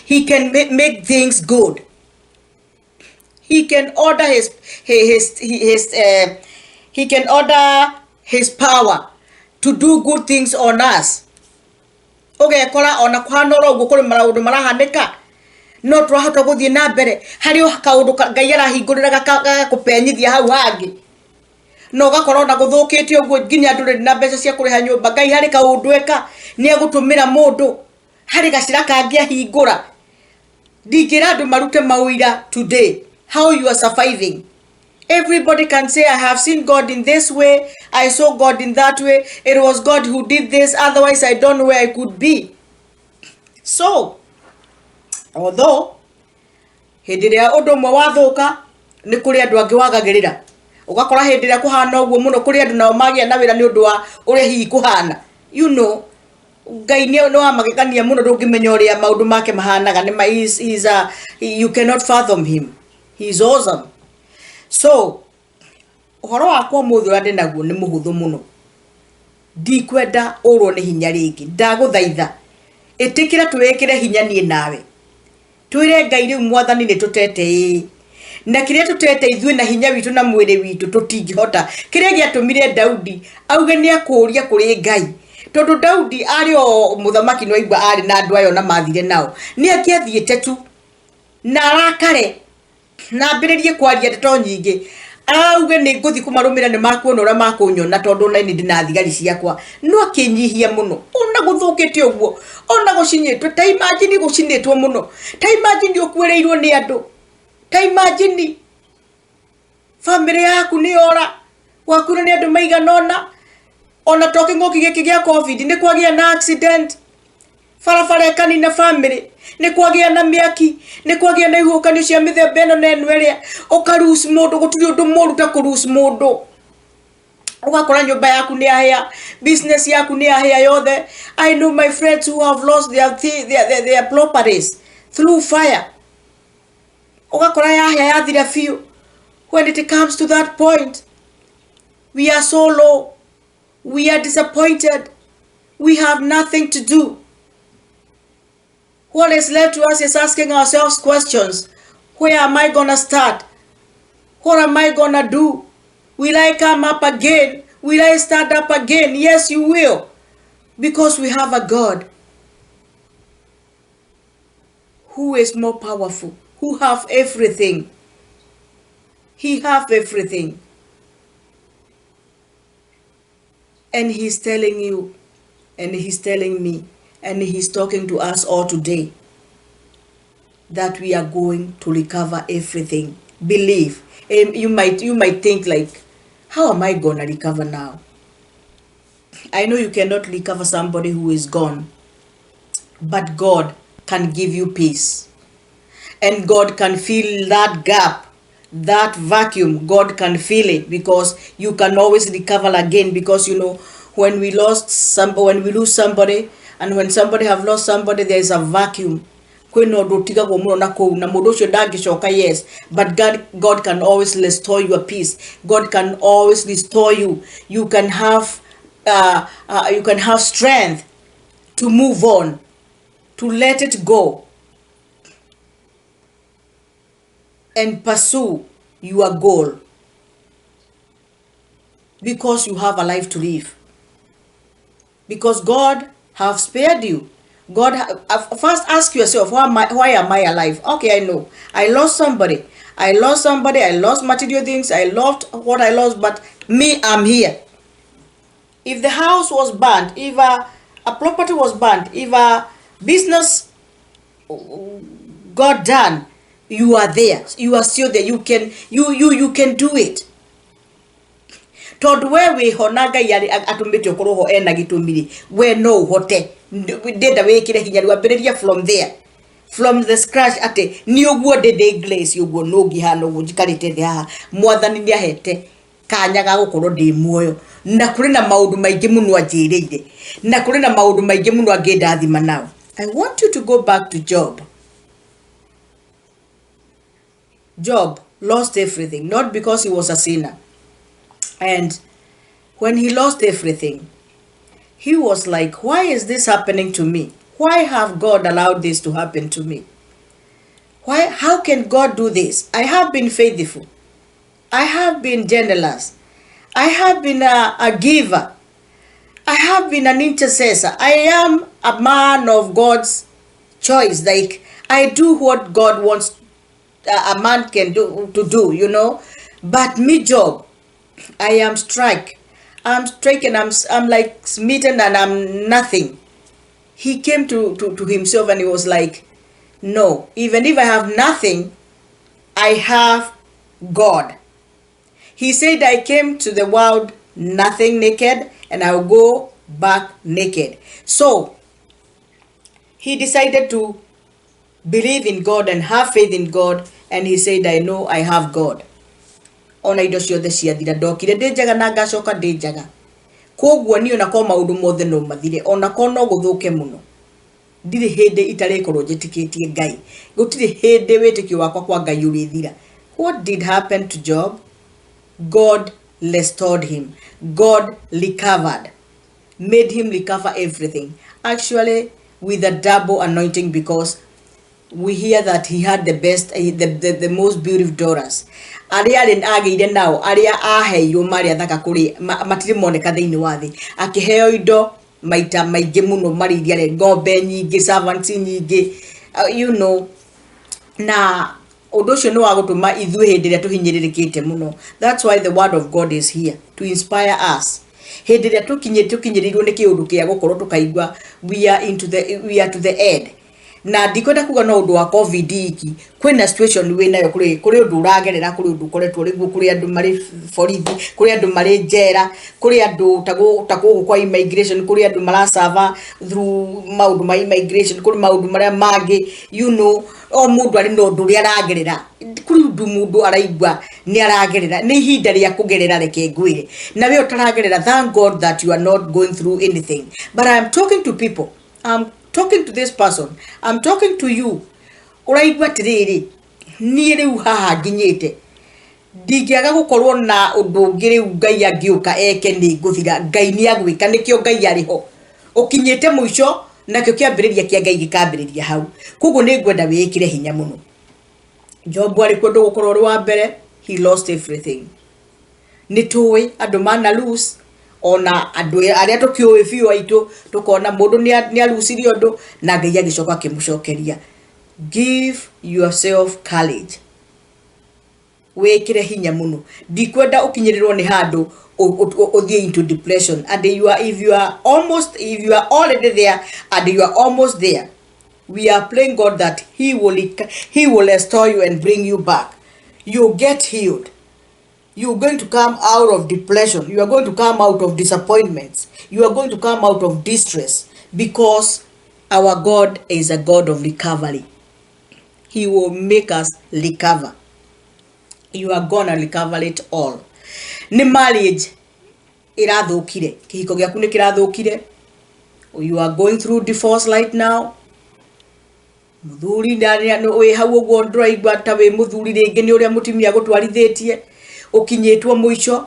He can make things good. He can order his he can order his power to do good things on us. Ũgekora ona kũhana oro ũguo kũrĩ maũndũ marahanĩka, no tũrahota gũthiĩ na mbere harĩ o kaũndũ Ngai arahingũrĩra gagakũpenyithia hau hangĩ, na ũgakora ona gũthũkĩte ũguo nginya ndũrĩ na mbeca cia kũrĩha nyũmba, Ngai harĩ kaũndũ eka nĩ egũtũmĩra mũndũ harĩ gacĩra kangĩ ahingũra. Ndingĩra andũ marute maũira today how you are surviving. Everybody can say, "I have seen God in this way, I saw God in that way, it was God who did this, otherwise I don't know where I could be." So, although hĩndĩ ĩrĩa ũndũ ũmwe wathũka, nĩ kũrĩ andũ angĩ wagagĩrĩra. Ũgakora hĩndĩ ĩrĩa kũhana ũguo mũno, kũrĩ andũ nao magĩa na wĩra nĩ ũndũ wa ũrĩa hihi kũhana. Ngai nĩ wa magegania mũno, ndũngĩmenya ũrĩa maũndũ make mahanaga. Nĩ ma, he's a, you cannot fathom him. He is awesome. So, ũhoro wakwa ũmũthĩ ũrĩa ndĩ naguo nĩ mũhũthũ mũno. Ndikwenda ũrwo nĩ hinya rĩngĩ. Ndagũthaitha ĩtĩkĩra twĩkĩre hinya niĩ nawe, twĩre Ngai rĩu, Mwathani, nĩ tũtete ĩĩ, na kĩrĩa tũtete ithuĩ na hinya witũ na mwĩrĩ witũ tũtingĩhota. Kĩrĩa gĩatũmire Daudi auge nĩ akũũria kũrĩ Ngai, tondũ Daudi arĩ o mũthamaki, nĩ waigua arĩ na andũ aya ona mathire nao, nĩ angĩathiĩte tu na arakare na ambĩrĩrie kwaria ndeto nyingĩ, auge nĩ ngũthiĩ kũmarũmĩrĩra, nĩ makuona ũrĩa makũnyona, tondũ ona niĩ ndĩ na thigari ciakwa. No akĩnyihia mũno ona gũthũkĩte ũguo, ona gũcinĩtwo. Ta imagine gũcinĩtwo mũno, ta imagine ũkuĩrĩirwo nĩ andũ, ta imagine bamĩrĩ yaku nĩ yora, wakuĩrwo nĩ andũ maigana ũna. Ona to kĩng'ũki gĩkĩ gĩa COVID, nĩ kwagĩa na accident barabara ĩkanina bamĩrĩ, nĩ kwagĩa na mĩaki, nĩ kwagĩa na ihuhũkanio cia mĩthemba ĩno na ĩno ĩrĩa ũkarus mũndũ. Gũtirĩ ũndũ mũru ta kũrus mũndũ. Ũgakora nyũmba yaku nĩ yahĩa, business yaku nĩ yahĩa yothe. I know my friends who have lost their properties through fire. Ũgakora yahĩa, yathira biũ. When it comes to that point, we are so low, we are disappointed, we have nothing to do. What is left to us is asking ourselves questions. Where am I gonna start? What am I gonna do? Will I come up again? Will I stand up again? Yes, you will. Because we have a God who is more powerful, who have everything. He have everything. And he's telling you, and he's telling me, and he's talking to us all today that we are going to recover everything. Believe. And you might think like, how am I gonna recover now? I know you cannot recover somebody who is gone, but God can give you peace. And God can fill that gap, that vacuum. God can fill it because you can always recover again. Because you know, when we lost some, when we lose somebody, and when somebody have lost somebody, there is a vacuum. Kwĩna ũndũ ũtigagwo mũno na kũu na mũndũ ũcio ndangĩcoka, yes, but God can always restore your peace. God can always restore you. You can have strength to move on, to let it go and pursue your goal because you have a life to live, because God have spared you. God first ask yourself, why am I alive? Okay, I know I lost somebody. I lost somebody. I lost material things. I lost what I lost, but me, I'm here. If the house was burned, if a property was burned, if a business got done, you are there. You are still there. You can do it. Tondũ we wĩho na Ngai arĩ atũmĩte ũkorwo ho ena gĩtũmi rĩ, we no ũhote. Ndĩrenda wĩkĩre hinya rĩu, ambĩrĩria from there, from the scratch, atĩ nĩ ũguo ndĩ Grace, ũguo no ngĩhana ũguo njikarĩte thĩ haha, Mwathani nĩ ahete kanya ga gũkorwo ndĩ muoyo, na kũrĩ na maũndũ maingĩ mũno anjĩrĩire, na kũrĩ na maũndũ maingĩ mũno angĩndathima nao. I want you to go back to Job. Job lost everything, not because he was a sinner. And when he lost everything, he was like, "Why is this happening to me? Why have God allowed this to happen to me? Why? How can God do this? I have been faithful. I have been generous. I have been a giver. I have been an intercessor. I am a man of God's choice. Like, I do what God wants a man can do to do. But me, Job, I am struck. I'm stricken. I'm like smitten and I'm nothing." He came to himself and he was like, "No, even if I have nothing, I have God." He said, "I came to the world nothing, naked, and I'll go back naked." So he decided to believe in God and have faith in God. And he said, "I know I have God." Ona indo ciothe ciathira, ndokire ndĩ njega na ngacoka ndĩ njaga. Koguo niĩ ona korwo maũndũ mothe no mathire, ona korwo no gũthũke mũno, ndirĩ hĩndĩ itarĩkorwo njĩtĩkĩtie Ngai. Gũtirĩ hĩndĩ wĩtĩkio wakwa kwa Ngai ũrĩthira. What did happen to Job? God restored him. God recovered, made him recover everything, actually with a double anointing, because we hear that he had the best, the most beautiful daughters. Arĩa arĩ agĩire nao, arĩa aheirwo marĩ athaka kũrĩ matirĩ moneka thĩinĩ wa thĩ. Akĩheo indo maita maingĩ mũno, marĩ iria rĩ ng'ombe nyingĩ, servants nyingĩ, na ũndũ ũcio nĩ wa gũtũma ithuĩ hĩndĩ ĩrĩa tũhinyĩrĩrĩkĩte mũno. That's why the word of God is here to inspire us. Hĩndĩ ĩrĩa tũkinyĩrĩirwo nĩ kĩũndũ kĩa gũkorwo tũkaigua we are to the end, na ndikwenda kuga no ũndũ wa COVID iki, kwĩna situation wĩ nayo, kũrĩ ũndũ ũragerera, kũrĩ ũndũ ũkoretwo rĩguo, kũrĩ andũ marĩ borithi, kũrĩ andũ marĩ njera, kũrĩ andũ ta gũkũ kwa immigration, kũrĩ andũ maracava through maũndũ ma immigration, kũrĩ maũndũ marĩa mangĩ, o mũndũ arĩ na ũndũ ũrĩa aragerera. Kũrĩ ũndũ mũndũ araigua nĩ aragerera, nĩ ihinda rĩa kũgerera. Reke ngwĩre, na we ũtaragerera, thank God that you are not going through anything. But I am talking to people. I'm talking to this person. I'm talking to you. Ũraigua atĩrĩrĩ, niĩ rĩu haha nginyĩte, ndingĩaga gũkorwo na ũndũ ũngĩ rĩu Ngai angĩũka eke nĩ ngũthira. Ngai nĩ agwĩka, nĩkĩo Ngai arĩ ho. Ũkinyĩte mũico, nakĩo kĩambĩrĩria kĩa Ngai gĩkambĩrĩria hau. Koguo nĩ ngwenda wĩĩkĩre hinya mũno. Job arĩ kũndũ gũkorwo ũrĩ wa mbere, he lost everything. Nĩ tũĩ andũ mana lose, ona andũ arĩa tũkĩũĩ biũ aitũ, tũkona mũndũ nĩ arucirie ũndũ na Ngai agĩcoka akĩmũcokeria. Give yourself courage. Wĩkĩre hinya mũno. Ndikwenda ũkinyĩrĩrwo nĩ handũ ũthiĩ into depression. And you are, if you are almost, if you are already there and you are almost there, we are praying God that he will restore you and bring you back. You get healed. You're going to come out of depression. You are going to come out of disappointments. You are going to come out of distress, because our God is a God of recovery. He will make us recover. You are gonna recover it all. Nĩ marriage ĩrathũkire, kĩhiko gĩaku nĩ kĩrathũkire, you are going through divorce right now, mũthuri wĩ hau ũguo ndũraigua ta wĩ mũthuri rĩngĩ nĩ ũrĩa mũtumia gũtwarithĩtie, ũkinyĩtwo mũico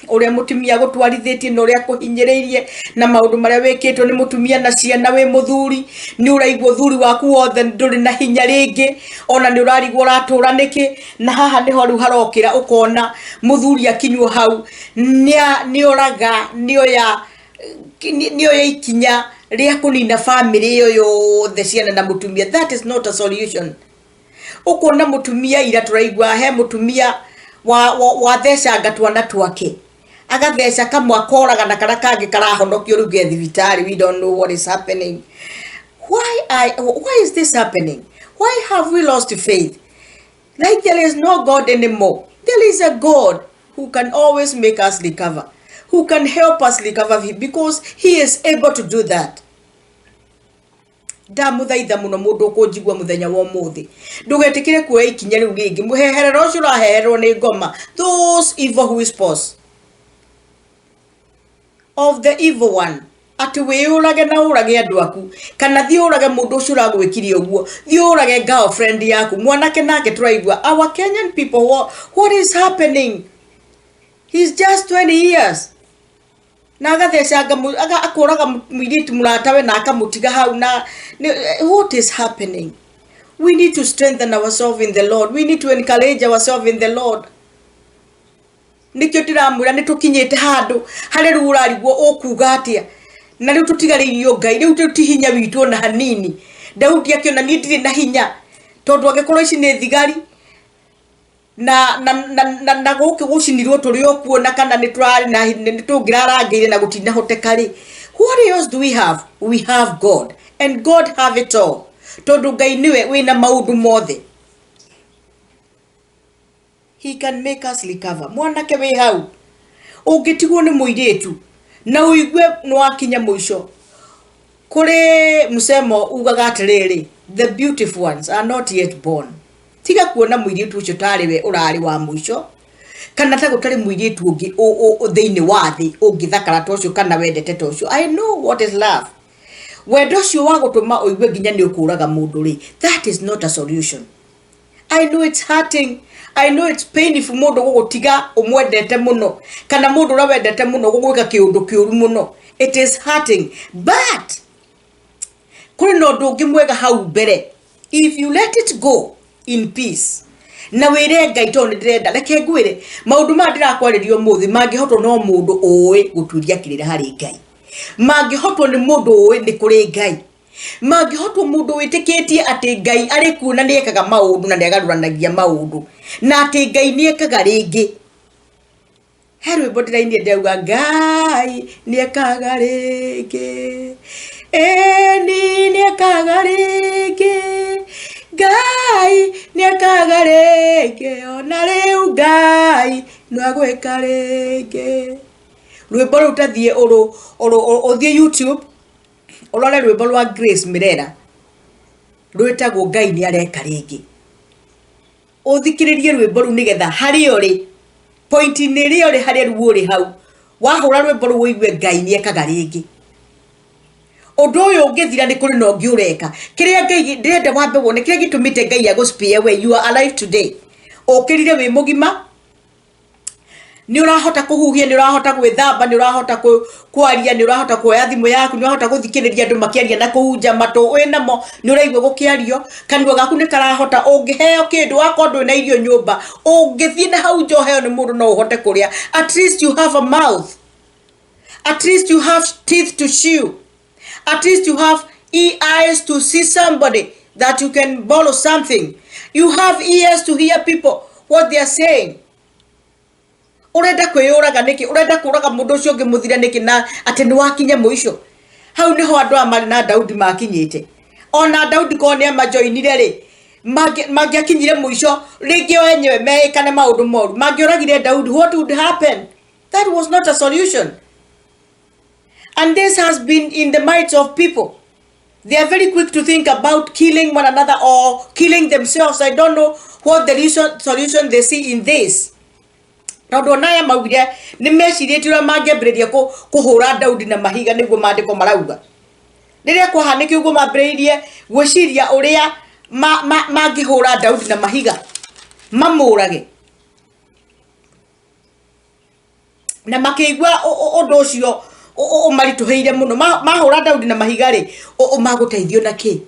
ũrĩa mũtumia gũtwarithĩtie na ũrĩa kũhinyĩrĩirie na maũndũ marĩa wĩkĩtwo nĩ mũtumia na ciana. Wĩ mũthuri, nĩ ũraigua ũthuri waku wothe ndũrĩ na hinya rĩngĩ, ona nĩ ũrarigwo ũratũra nĩkĩ. Na haha nĩho rĩu harokĩra ũkona mũthuri akinywo hau nĩ oraga, nĩoya ikinya rĩa kũnina bamĩrĩ ĩyo yothe, ciana na mũtumia. That is not a solution. Ũkona mũtumia, ira tũraigua he mũtumia wathecanga twana twake, agatheca kamwe akoraga na karĩa kangĩ karahonokio rĩu ge thibitarĩ. We don't know what is happening. Why is this happening? Why have we lost faith, like there is no God anymore? There is a God who can always make us recover, who can help us recover, because he is able to do that. Ndamũthaitha mũno, mũndũ ũkũnjigua mũthenya wa ũmũthĩ, ndũgetĩkĩre kuoya ikinya rĩu rĩngĩ. Mũheherero ũcio ũraheherwo nĩ ngoma, those evil whispers of the evil one, atĩ wĩyũrage na ũrage andũ aku, kana thiĩ ũrage mũndũ ũcio ũragwĩkire ũguo, thiĩ ũrage girlfriend yaku. Mwanake nake tũraigua, our Kenyan people, what is happening? He's just 20 years na agathecanga akoraga mũirĩtu mũratawe na akamũtiga hau na what is happening? We need to strengthen ourselves in the Lord. We need to encourage ourselves in the Lord. Nĩkĩo ndĩramwĩra nĩ tũkinyĩte handũ harĩa rĩu ũrarigwo ũkuga atĩa, na rĩu tũtigarĩirio Ngai. Rĩu ti hinya witũ ona hanini. Daudi akĩona niĩ ndirĩ na hinya, tondũ angĩkorwo ici nĩ thigari na gũkũ gũcinirwo tũrĩ o kuo, na kana nĩ tũrarĩ na nĩ tũngĩrarangĩire na gũtinahoteka rĩ, what else do we have? We have God, and God have it all, tondũ Ngai nĩwe wĩna maũndũ mothe. He can make us recover. Mwanake wĩ hau ũngĩtigwo nĩ mũirĩtu na ũigue nĩ wakinya mũico, kũrĩ msemo ugaga atĩrĩrĩ, "The beautiful ones are not yet born." Tiga kuona mũirĩtu ũcio tarĩ we ũrarĩ wa mũico, kana ta gũtarĩ mũirĩtu ũngĩ thĩinĩ wa thĩ ũngĩthakara ta ũcio kana wendete ta ũcio. I know what is love. Wendo ũcio wa gũtũma ũigue nginya nĩ ũkũraga mũndũ rĩ, that is not a solution. I know it's hurting. I know it's painful mũndũ gũgũtiga ũmwendete mũno, kana mũndũ ũrĩa wendete mũno gũgwĩka kĩũndũ kĩũru mũno. It is hurting, but kũrĩ na ũndũ ũngĩ mwega hau mbere if you let it go in peace na wĩre Ngai, tondũ nĩ ndĩrenda. Reke ngwĩre, maũndũ maya ndĩrakwarĩria ũmũthĩ mangĩhotwo no mũndũ ũĩ gũtuĩria kĩrĩra harĩ Ngai, mangĩhotwo nĩ mũndũ ũĩ nĩ kũrĩ Ngai, mangĩhotwo mũndũ wĩtĩkĩtie atĩ Ngai arĩ kuo na nĩ ekaga maũndũ na nĩ agarũranagia maũndũ na atĩ Ngai nĩ ekaga rĩngĩ. He rwĩmbo ndĩrainire ndĩrauga, "Ngai nĩ ekaga rĩngĩ, ĩni nĩ ekaga rĩngĩ, Ngai nĩ ekaga rĩngĩ, ona rĩu Ngai no agwĩka rĩngĩ." Rwĩmbo rũu tathiĩ ũthiĩ YouTube ũrore rwĩmbo rwa Grace Mirera rwĩtagwo "Ngai nĩ areka rĩngĩ". Ũthikĩrĩrie rwĩmbo rũu nĩgetha harĩa ũrĩ, point-inĩ ĩrĩa ũrĩ, harĩa rĩu ũrĩ hau wahũra rwĩmbo rũu ũigue Ngai nĩ ekaga rĩngĩ. Ũndũ ũyũ ũngĩthira, nĩ kũrĩ na ũngĩ ũreka. Kĩrĩa Ngai ndĩrenda wambe wone, kĩrĩa gĩtũmĩte Ngai agũspare we, you are alive today, ũkĩrire wĩ mũgima, nĩ ũrahota kũhuhia, nĩ ũrahota gwĩthamba, nĩ ũrahota kwaria, nĩ ũrahota kuoya thimũ yaku, nĩ ũrahota gũthikĩrĩria andũ makĩaria na kũhunja, matũ wĩ namo nĩ ũraigua gũkĩario, kanua gaku nĩ karahota. Ũngĩheo kĩndũ, wakorwo ndũrĩ na irio nyũmba, ũngĩthiĩ na hau nja ũheo nĩ mũndũ, no ũhote kũrĩa. At least you have a mouth, at least you have teeth to chew, at least you have eyes to see somebody that you can borrow something, you have ears to hear people. What they are saying. Ũrenda kwĩyũraga nĩkĩ? Ũrenda kũraga mũndũ ũcio ũngĩ mũthire nĩkĩ na atĩ nĩ wakinya mũico? Hau nĩho andũ aya marĩ na Daudi makinyĩte. Ona Daudi korwo nĩ amajoinire rĩ, mangĩakinyire mũico rĩngĩ o enyewe meĩkane maũndũ moru. Mangĩoragire Daudi, what would happen? That was not a solution. And this has been in the minds of people. They are very quick to think about killing one another or killing themselves. I don't know what the solution they see in this. Tondũ ona aya maugire nĩ mecirĩtie ũrĩa mangĩambĩrĩria kũhũra Daudi na mahiga nĩguo maandĩko marauga. Rĩrĩa kwahanĩkire ũguo mambĩrĩirie gwĩciria ũrĩa mangĩhũra Daudi na mahiga mamũrage. Na makĩigua ũndũ ũcio ũmaritũhĩire mũno. Mahũra Daudi na mahiga rĩ, magũteithio na kĩ?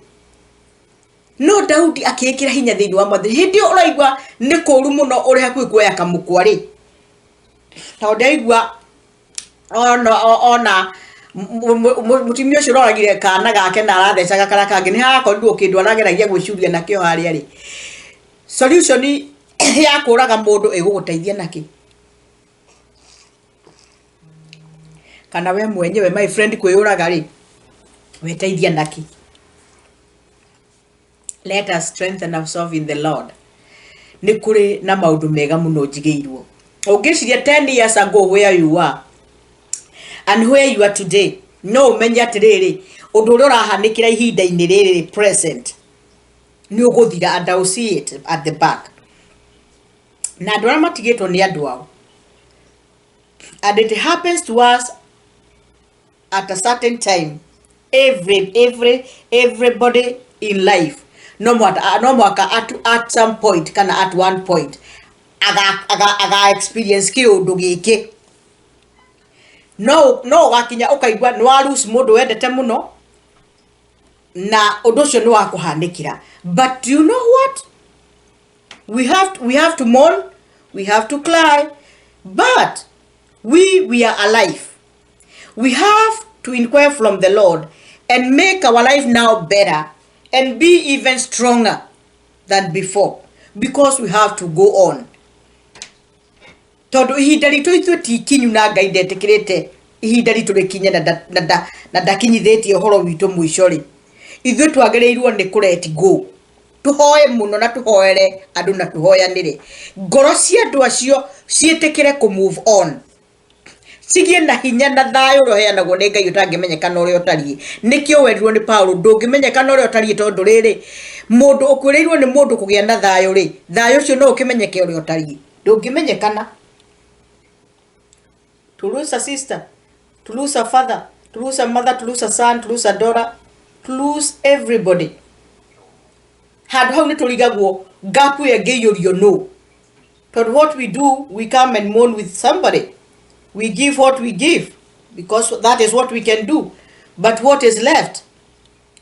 No Daudi akĩĩkĩra hinya thĩinĩ wa Mwathani. Hĩndĩ ĩyo ũraigua nĩ kũũru mũno ũrĩ hakuhĩ kuoya kamũkwa rĩ, tondũ ndaigua ona mũtumia ũcio ũroragire kana gake na arathecaga karĩa kangĩ, nĩ harakorirwo kĩndũ arageragia gwĩcuria nakĩo harĩa rĩ. Solution ya kũraga mũndũ ĩgũgũteithia nakĩ? Kana we mwenyewe my friend kwĩyũraga rĩ, weteithia nakĩ? Let us strengthen ourselves in the Lord. Nĩ kũrĩ na maũndũ mega mũno njigĩirwo. Ũngĩciria 10 years ago where you are and where you are today, no ũmenye atĩrĩrĩ, ũndũ ũrĩa ũrahanĩkĩra ihinda-inĩ rĩrĩ present nĩ ũgũthira, and I will see it at the back. Na andũ arĩa matigĩtwo nĩ andũ ao. And it happens to us at a certain time. Everybody in life no mwaka at some point kana at one point aga experience kĩũndũ gĩkĩ. No ũgakinya ũkaigua nĩ wa lose mũndũ wendete mũno na ũndũ ũcio nĩ wa kũhanĩkĩra. But you know what? We have to mourn, we have to cry, but we are alive. We have to inquire from the Lord and make our life now better and be even stronger than before, because we have to go on. Tondũ ihinda ritũ ithuĩ ti ikinyu na Ngai ndetĩkĩrĩte ihinda ritũ rĩkinye na ndakinyithĩtie ũhoro witũ mũico rĩ, ithuĩ twagĩrĩirwo nĩ kũ let go. Tũhoe mũno na tũhoere andũ na tũhoyanĩre. Ngoro cia andũ acio ciĩtĩkĩre kũ move on. Cigie na hinya na thayũ ũrĩa ũheanagwo nĩ Ngai ũtangĩmenyekana ũrĩa ũtariĩ. Nĩkĩo werirwo nĩ Paũlũ, ndũngĩmenyekana ũrĩa ũtariĩ tondũ rĩrĩ, mũndũ ũkuĩrĩirwo nĩ mũndũ kũgĩa na thayũ rĩ, thayũ ũcio no ũkĩmenyeke ũrĩa ũtariĩ. Ndũngĩmenyekana. To lose a sister, to lose a father, to lose a mother, to lose a son, to lose a daughter, to lose everybody. Handũ hau nĩ tũrigagwo gap ĩyo ĩngĩiyũrio no. Tondũ what we do, we come and mourn with somebody. We give what we give because that is what we can do. But what is left?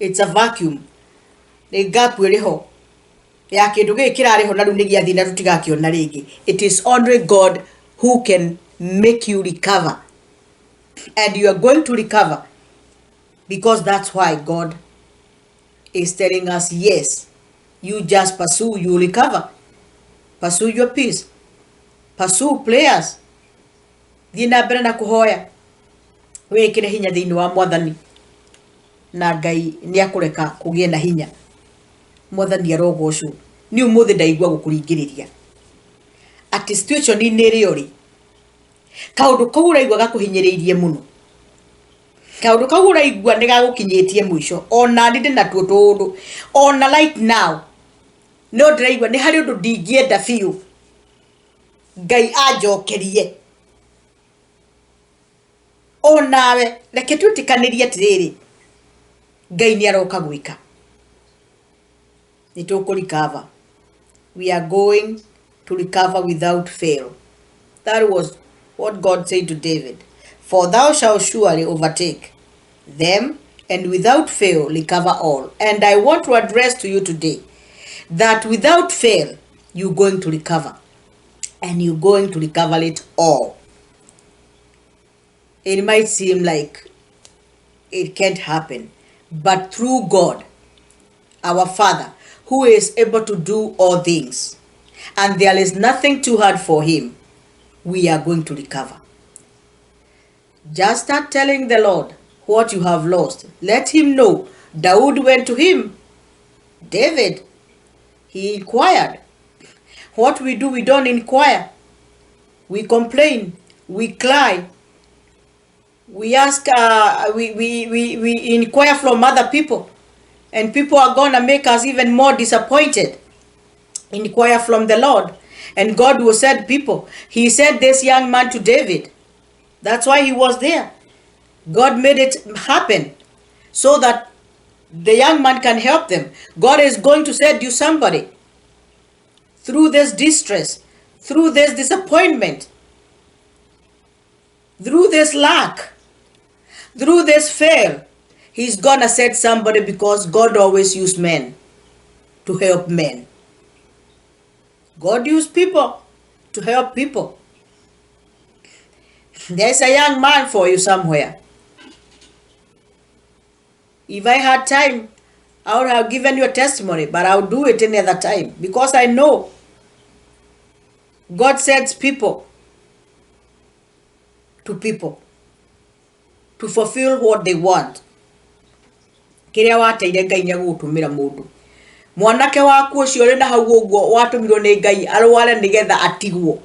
It's a vacuum. Nĩ gap ĩrĩ ho ya kĩndũ gĩkĩ kĩrarĩ ho na rĩu nĩ gĩathiĩ na tũtigakĩona rĩngĩ. It is only God who can make you recover. And you are going to recover because that's why God is telling us, yes, you just pursue, you recover. Pursue your peace. Pursue prayers. Thiĩ na mbere na kũhoya. Wĩkĩre hinya thĩinĩ wa Mwathani. Na Ngai nĩ akũreka kũgĩe na hinya. Mwathani arogocwo. Niĩ ũmũthĩ ndaigua gũkũringĩrĩria. Atĩ situation-inĩ ĩrĩa ũrĩ, kaũndũ kau ũraigua gakũhinyĩrĩirie mũno. Kaũndũ kau ũraigua nĩ gagũkinyĩtie mũico. Ona niĩ ndĩ natuo tũũndũ. Ona right now, no ndĩraigua nĩ harĩ ũndũ ndingĩenda biũ Ngai anjokerie. Onawe reke twĩtĩkanĩrie atĩrĩrĩ, Ngai nĩ aroka gwĩka. Nĩ tũkũ recover. We are going to recover without fail. That was what God said to David. For thou shalt surely overtake them and without fail recover all. And I want to address to you today that without fail you're going to recover. And you're going to recover it all. It might seem like it can't happen, but through God, our Father, who is able to do all things. And there is nothing too hard for him. We are going to recover. Just start telling the Lord what you have lost. Let him know. Daud went to him. David, he inquired. What we do, we don't inquire. We complain. We cry. We ask, we inquire from other people. And people are going to make us even more disappointed. Inquire from the Lord. And God will send people. He sent this young man to David. That's why he was there. God made it happen so that the young man can help them. God is going to send you somebody through this distress, through this disappointment, through this lack, through this fail. He's going to send somebody, because God always uses men to help men. God used people to help people. There's a young man for you somewhere. If I had time, I would have given you a testimony, but I'll do it any other time, because I know God sends people to people to fulfill what they want. Kĩrĩa wateire Ngai nĩ egũgũtũmĩra mũndũ. Mwanake waku ũcio ũrĩ na hau ũguo watũmirwo nĩ Ngai arware nĩgetha atigwo.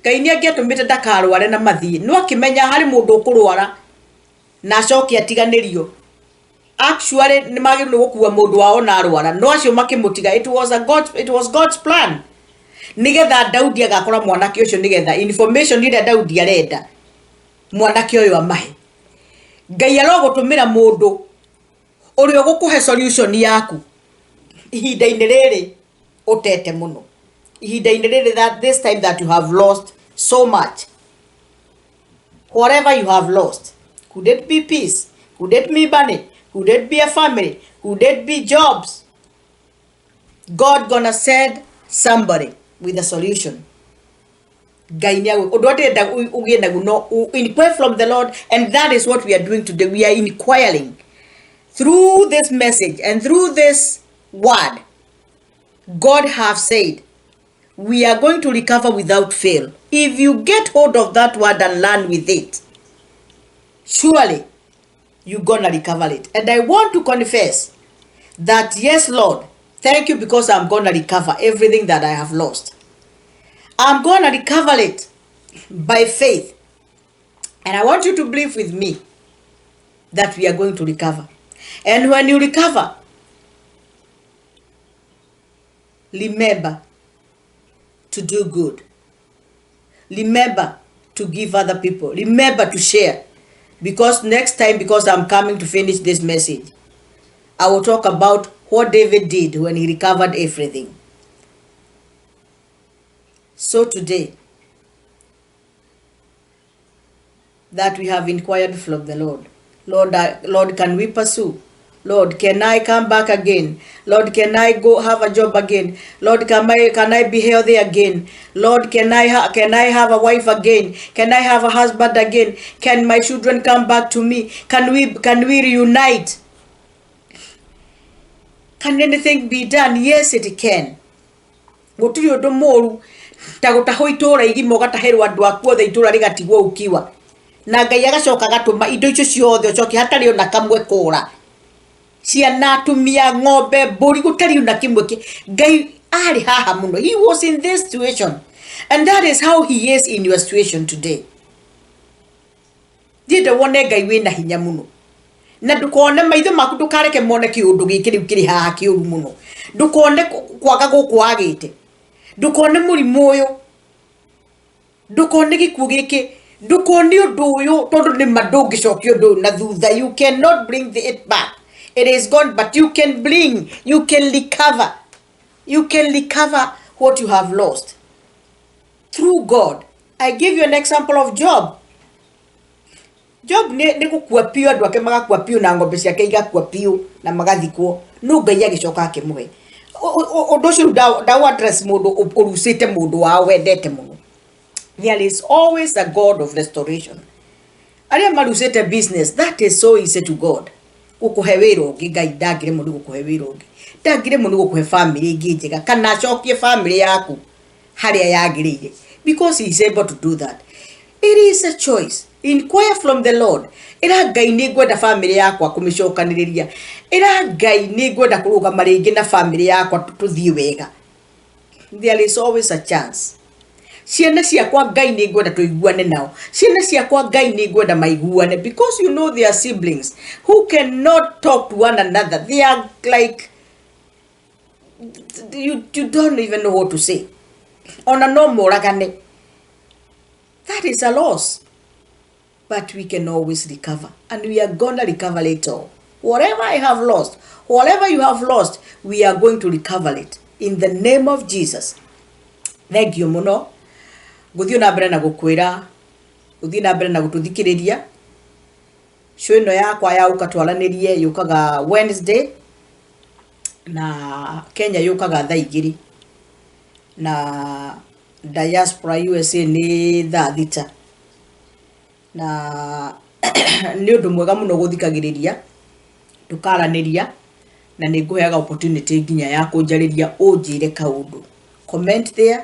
Ngai nĩ angĩatũmĩte ndakarware na mathiĩ, no akĩmenya harĩ mũndũ ũkũrwara na acoke atiganĩrio. Actually nĩ magĩrĩirwo nĩ gũkua mũndũ wao na arwara, no acio makĩmũtiga. It was a God, it was God's plan. Nĩgetha Daudi agakora mwanake ũcio, nĩgetha information ĩrĩa Daudi arenda mwanake ũyũ amahe. Ngai arogũtũmĩra mũndũ ũrĩa ũgũkũhe solution yaku ihinda-inĩ rĩrĩ ũtete mũno, ihinda-inĩ rĩrĩ, that this time that you have lost so much. Whatever you have lost, could it be peace, could it be money, could it be a family, could it be jobs, God gonna send somebody with a solution. Ngai nĩ ũndũ ndĩrenda ũgĩe naguo no inquire from the Lord, and that is what we are doing today. We are inquiring through this message and through this word. God have said we are going to recover without fail. If you get hold of that word and learn with it, surely you're gonna recover it. And I want to confess that, yes, Lord, thank you, because I'm gonna recover everything that I have lost. I'm gonna recover it by faith. And I want you to believe with me that we are going to recover. And when you recover, remember to do good. Remember to give other people. Remember to share. Because next time, because I'm coming to finish this message, I will talk about what David did when he recovered everything. So today, that we have inquired from the Lord, Lord, Lord, can we pursue? Lord, can I come back again? Lord, can I go have a job again? Lord, can I be healthy again? Lord, can I have a wife again? Can I have a husband again? Can my children come back to me? Can we reunite? Can anything be done? Yes, it can. Gũtirĩ ũndũ mũru ta gũtahwo itũũra igima, ũgatahĩrwo andũ aku othe, itũũra rĩgatigwo ukiwa, na Ngai agacoka agatũma indo icio ciothe ũcoke hatarĩ ona kamwe kũra. Ciana, atumia, ng'ombe, mbũri, gũtarĩ ona kĩmwe. Ngai arĩ haha mũno. He was in this situation, and that is how he is in your situation today. Ndienda wone Ngai wĩna hinya mũno, na ndũkone maitho maku, ndũkareke mone kĩũndũ gĩkĩ rĩu kĩrĩ haha kĩũru mũno, ndũkone kwaga gũkũ wagĩte, ndũkone mũrimũ ũyũ, ndũkone gĩkuũ gĩkĩ, ndũkone ũndũ ũyũ, tondũ nĩ ma ndũngĩcokia ũndũ ũyũ na thutha. You cannot bring it back. It is gone. But you can bring, you can recover, you can recover what you have lost through God. I give you an example of Job. Job nĩ gũkua biũ, andũ ake magakua biũ, na ng'ombe ciake igakua biũ na magathikwo, no Ngai agĩcoka akĩmũhe. Ũndũ ũcio rĩu ndau address mũndũ ũrucĩte mũndũ wao wendete mũno. There is always a God of restoration. Arĩa marucĩte business, that is so easy to God. Gũkũhe wĩra ũngĩ, Ngai ndangĩremwo nĩ gũkũhe wĩra ũngĩ, ndangĩremwo nĩ gũkũhe family ĩngĩ njega, kana acokie family yaku harĩa yagĩrĩire, because he is able to do that. It is a choice. Inquire from the Lord. Ĩra Ngai, nĩ ngwenda family yakwa kũmĩcokanĩrĩria. Ĩra Ngai, nĩ ngwenda kũrũgama rĩngĩ na family yakwa, tũthiĩ wega. There is always a chance. Ciana ciakwa, Ngai, nĩ ngwenda tũiguane nao. Ciana ciakwa, Ngai, nĩ ngwenda maiguane, because you know they are siblings who cannot talk to one another. They are like, you don't even know what to say. Ona no moragane. That is a loss, but we can always recover, and we are gonna recover it all. Whatever I have lost, whatever you have lost, we are going to recover it in the name of Jesus. Thank you muno. Gũthiĩ na mbere na gũkwĩra gũthiĩ na mbere na gũtũthikĩrĩria. Show ĩno yakwa ya Ũka Twaranĩrie yũkaga Wednesday, na Kenya yũkaga thaa 2, na diaspora USA nĩ thaa 6. Na nĩ ũndũ mwega mũno gũthikagĩrĩria tũkaranĩria, na nĩ ngũheaga opportunity nginya ya kũnjarĩria, ũnjĩre kaũndũ. Comment there,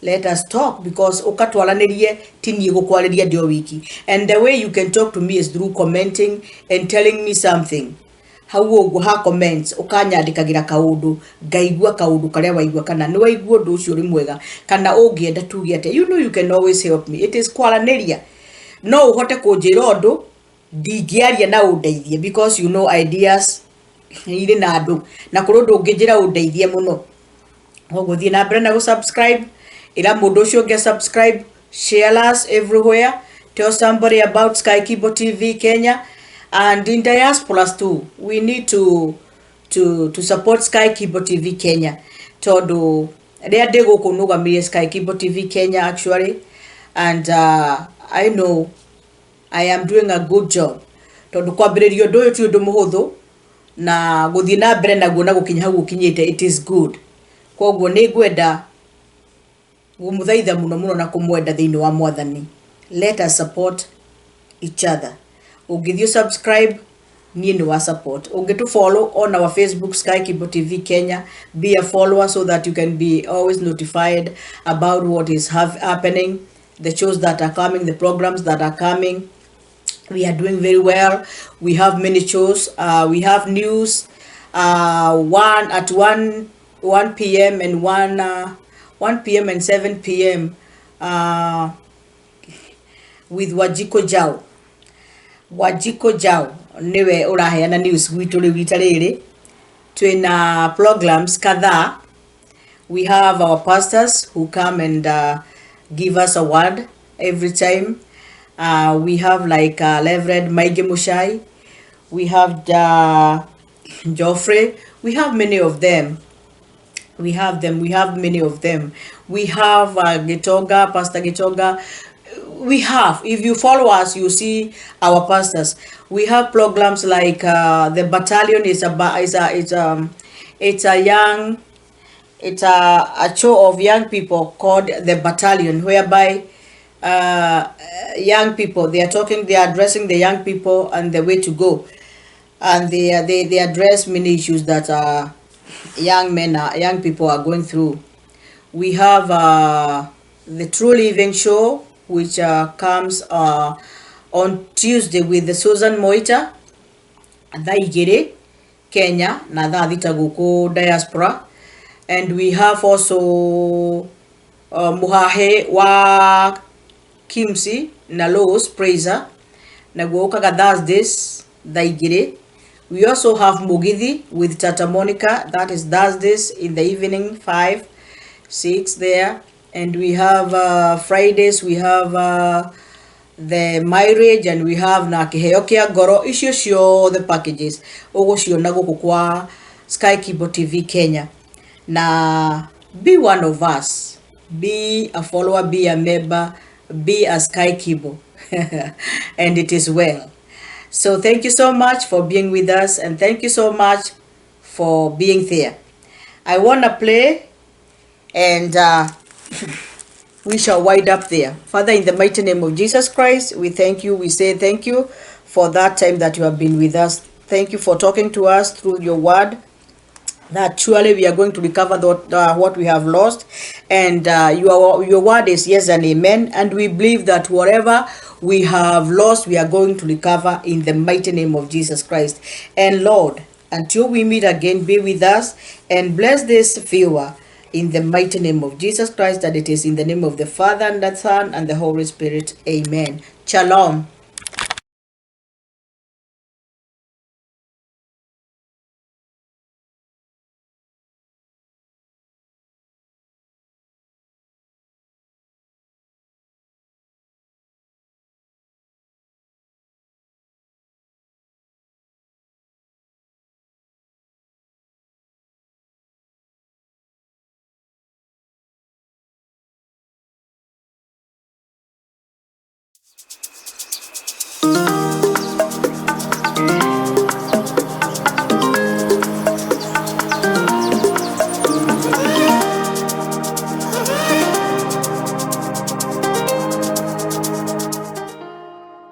let us talk, because ũkatwaranĩrie ti niĩ gũkwarĩria ndĩ o wiki, and the way you can talk to me is through commenting and telling me something. Hau ũguo ha comments ũkanyandĩkagĩra kaũndũ, ngaigua kaũndũ karĩa waigua, kana nĩ waigua ũndũ ũcio ũrĩ mwega, kana ũngĩenda tuge atĩa. You know you can always help me. It is kwaranĩria. No ũhote kũnjĩra ũndũ ndingĩaria na ũndeithie, because you know ideas irĩ na andũ, na kũrĩ ũndũ ũngĩnjĩra ũndeithie mũno. Koguo thiĩ na mbere na gũ-subscribe, ĩra mũndũ ũcio ũngĩ subscribe, share us everywhere, tell somebody about Sky Kibo TV Kenya. And in diasporas too, we need to support Sky Kibo TV Kenya, tondũ rĩrĩa ndĩ gũkũ nũgamĩrĩire Sky Kibo TV Kenya actually, and I know I am doing a good job, tondũ kwambĩrĩria ũndũ ũyũ ti ũndũ mũhũthũ, na gũthiĩ na mbere naguo na gũkinya hau ũkinyĩte, it is good. Koguo nĩ ngwenda gũmũthaitha mũno mũno na kũmwenda thĩinĩ wa Mwathani. Let us support each other. Ũngĩthiĩ subscribe, niĩ nĩ wa support. Ũngĩtũ follow on our Facebook, Sky Kibo TV Kenya, be a follower so that you can be always notified about what is happening, the shows that are coming, the programs that are coming. We are doing very well. We have many shows. We have news, one at 1 1 p.m. and 1 p.m. and 7 p.m. With Wajiko Jao. Wajiko Jao niwe ũraheana news gwitũ rĩu rita rĩrĩ. Twĩna programs kadhaa. We have our pastors who come and give us a word every time. We have like Reverend Maige Mushai, we have Joffrey, we have many of them. We have them, we have many of them. We have Gitoga, Pastor Gitoga. We have, if you follow us, you see our pastors. We have programs like the battalion is a is a it's it's a young it's a show of young people called the battalion, whereby young people, they are talking, they are addressing the young people and the way to go, and they address many issues that young people are going through. We have the True Living Show, which comes on Tuesday with the Susan Moita, thaa 2 Kenya na thaa 6 gũkũ diaspora. And we have also Muhahe wa Kimsi na Los Praiser, naguo ũkaga Thursdays thaa 2. We also have Mugithi with Tata Monica, that is Thursdays in the evening, 5 6 there. And we have Fridays, we have the marriage, and we have na Kĩheo Kĩa Ngoro. Icio ciothe packages ũgũciona gũkũ kwa Sky Kibo TV Kenya. Na be one of us, be a follower, be a member, be a Sky Kibo, and it is well. So thank you so much for being with us, and thank you so much for being there. I want to play, and we shall wind up there. Father, in the mighty name of Jesus Christ, we thank you. We say thank you for that time that you have been with us. Thank you for talking to us through your word, that surely we are going to recover what we have lost. And your word is yes and amen. And we believe that whatever we have lost, we are going to recover in the mighty name of Jesus Christ. And Lord, until we meet again, be with us and bless this viewer in the mighty name of Jesus Christ, that it is in the name of the Father and the Son and the Holy Spirit. Amen. Shalom.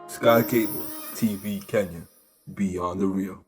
Sky Cable TV Kenya, beyond the real.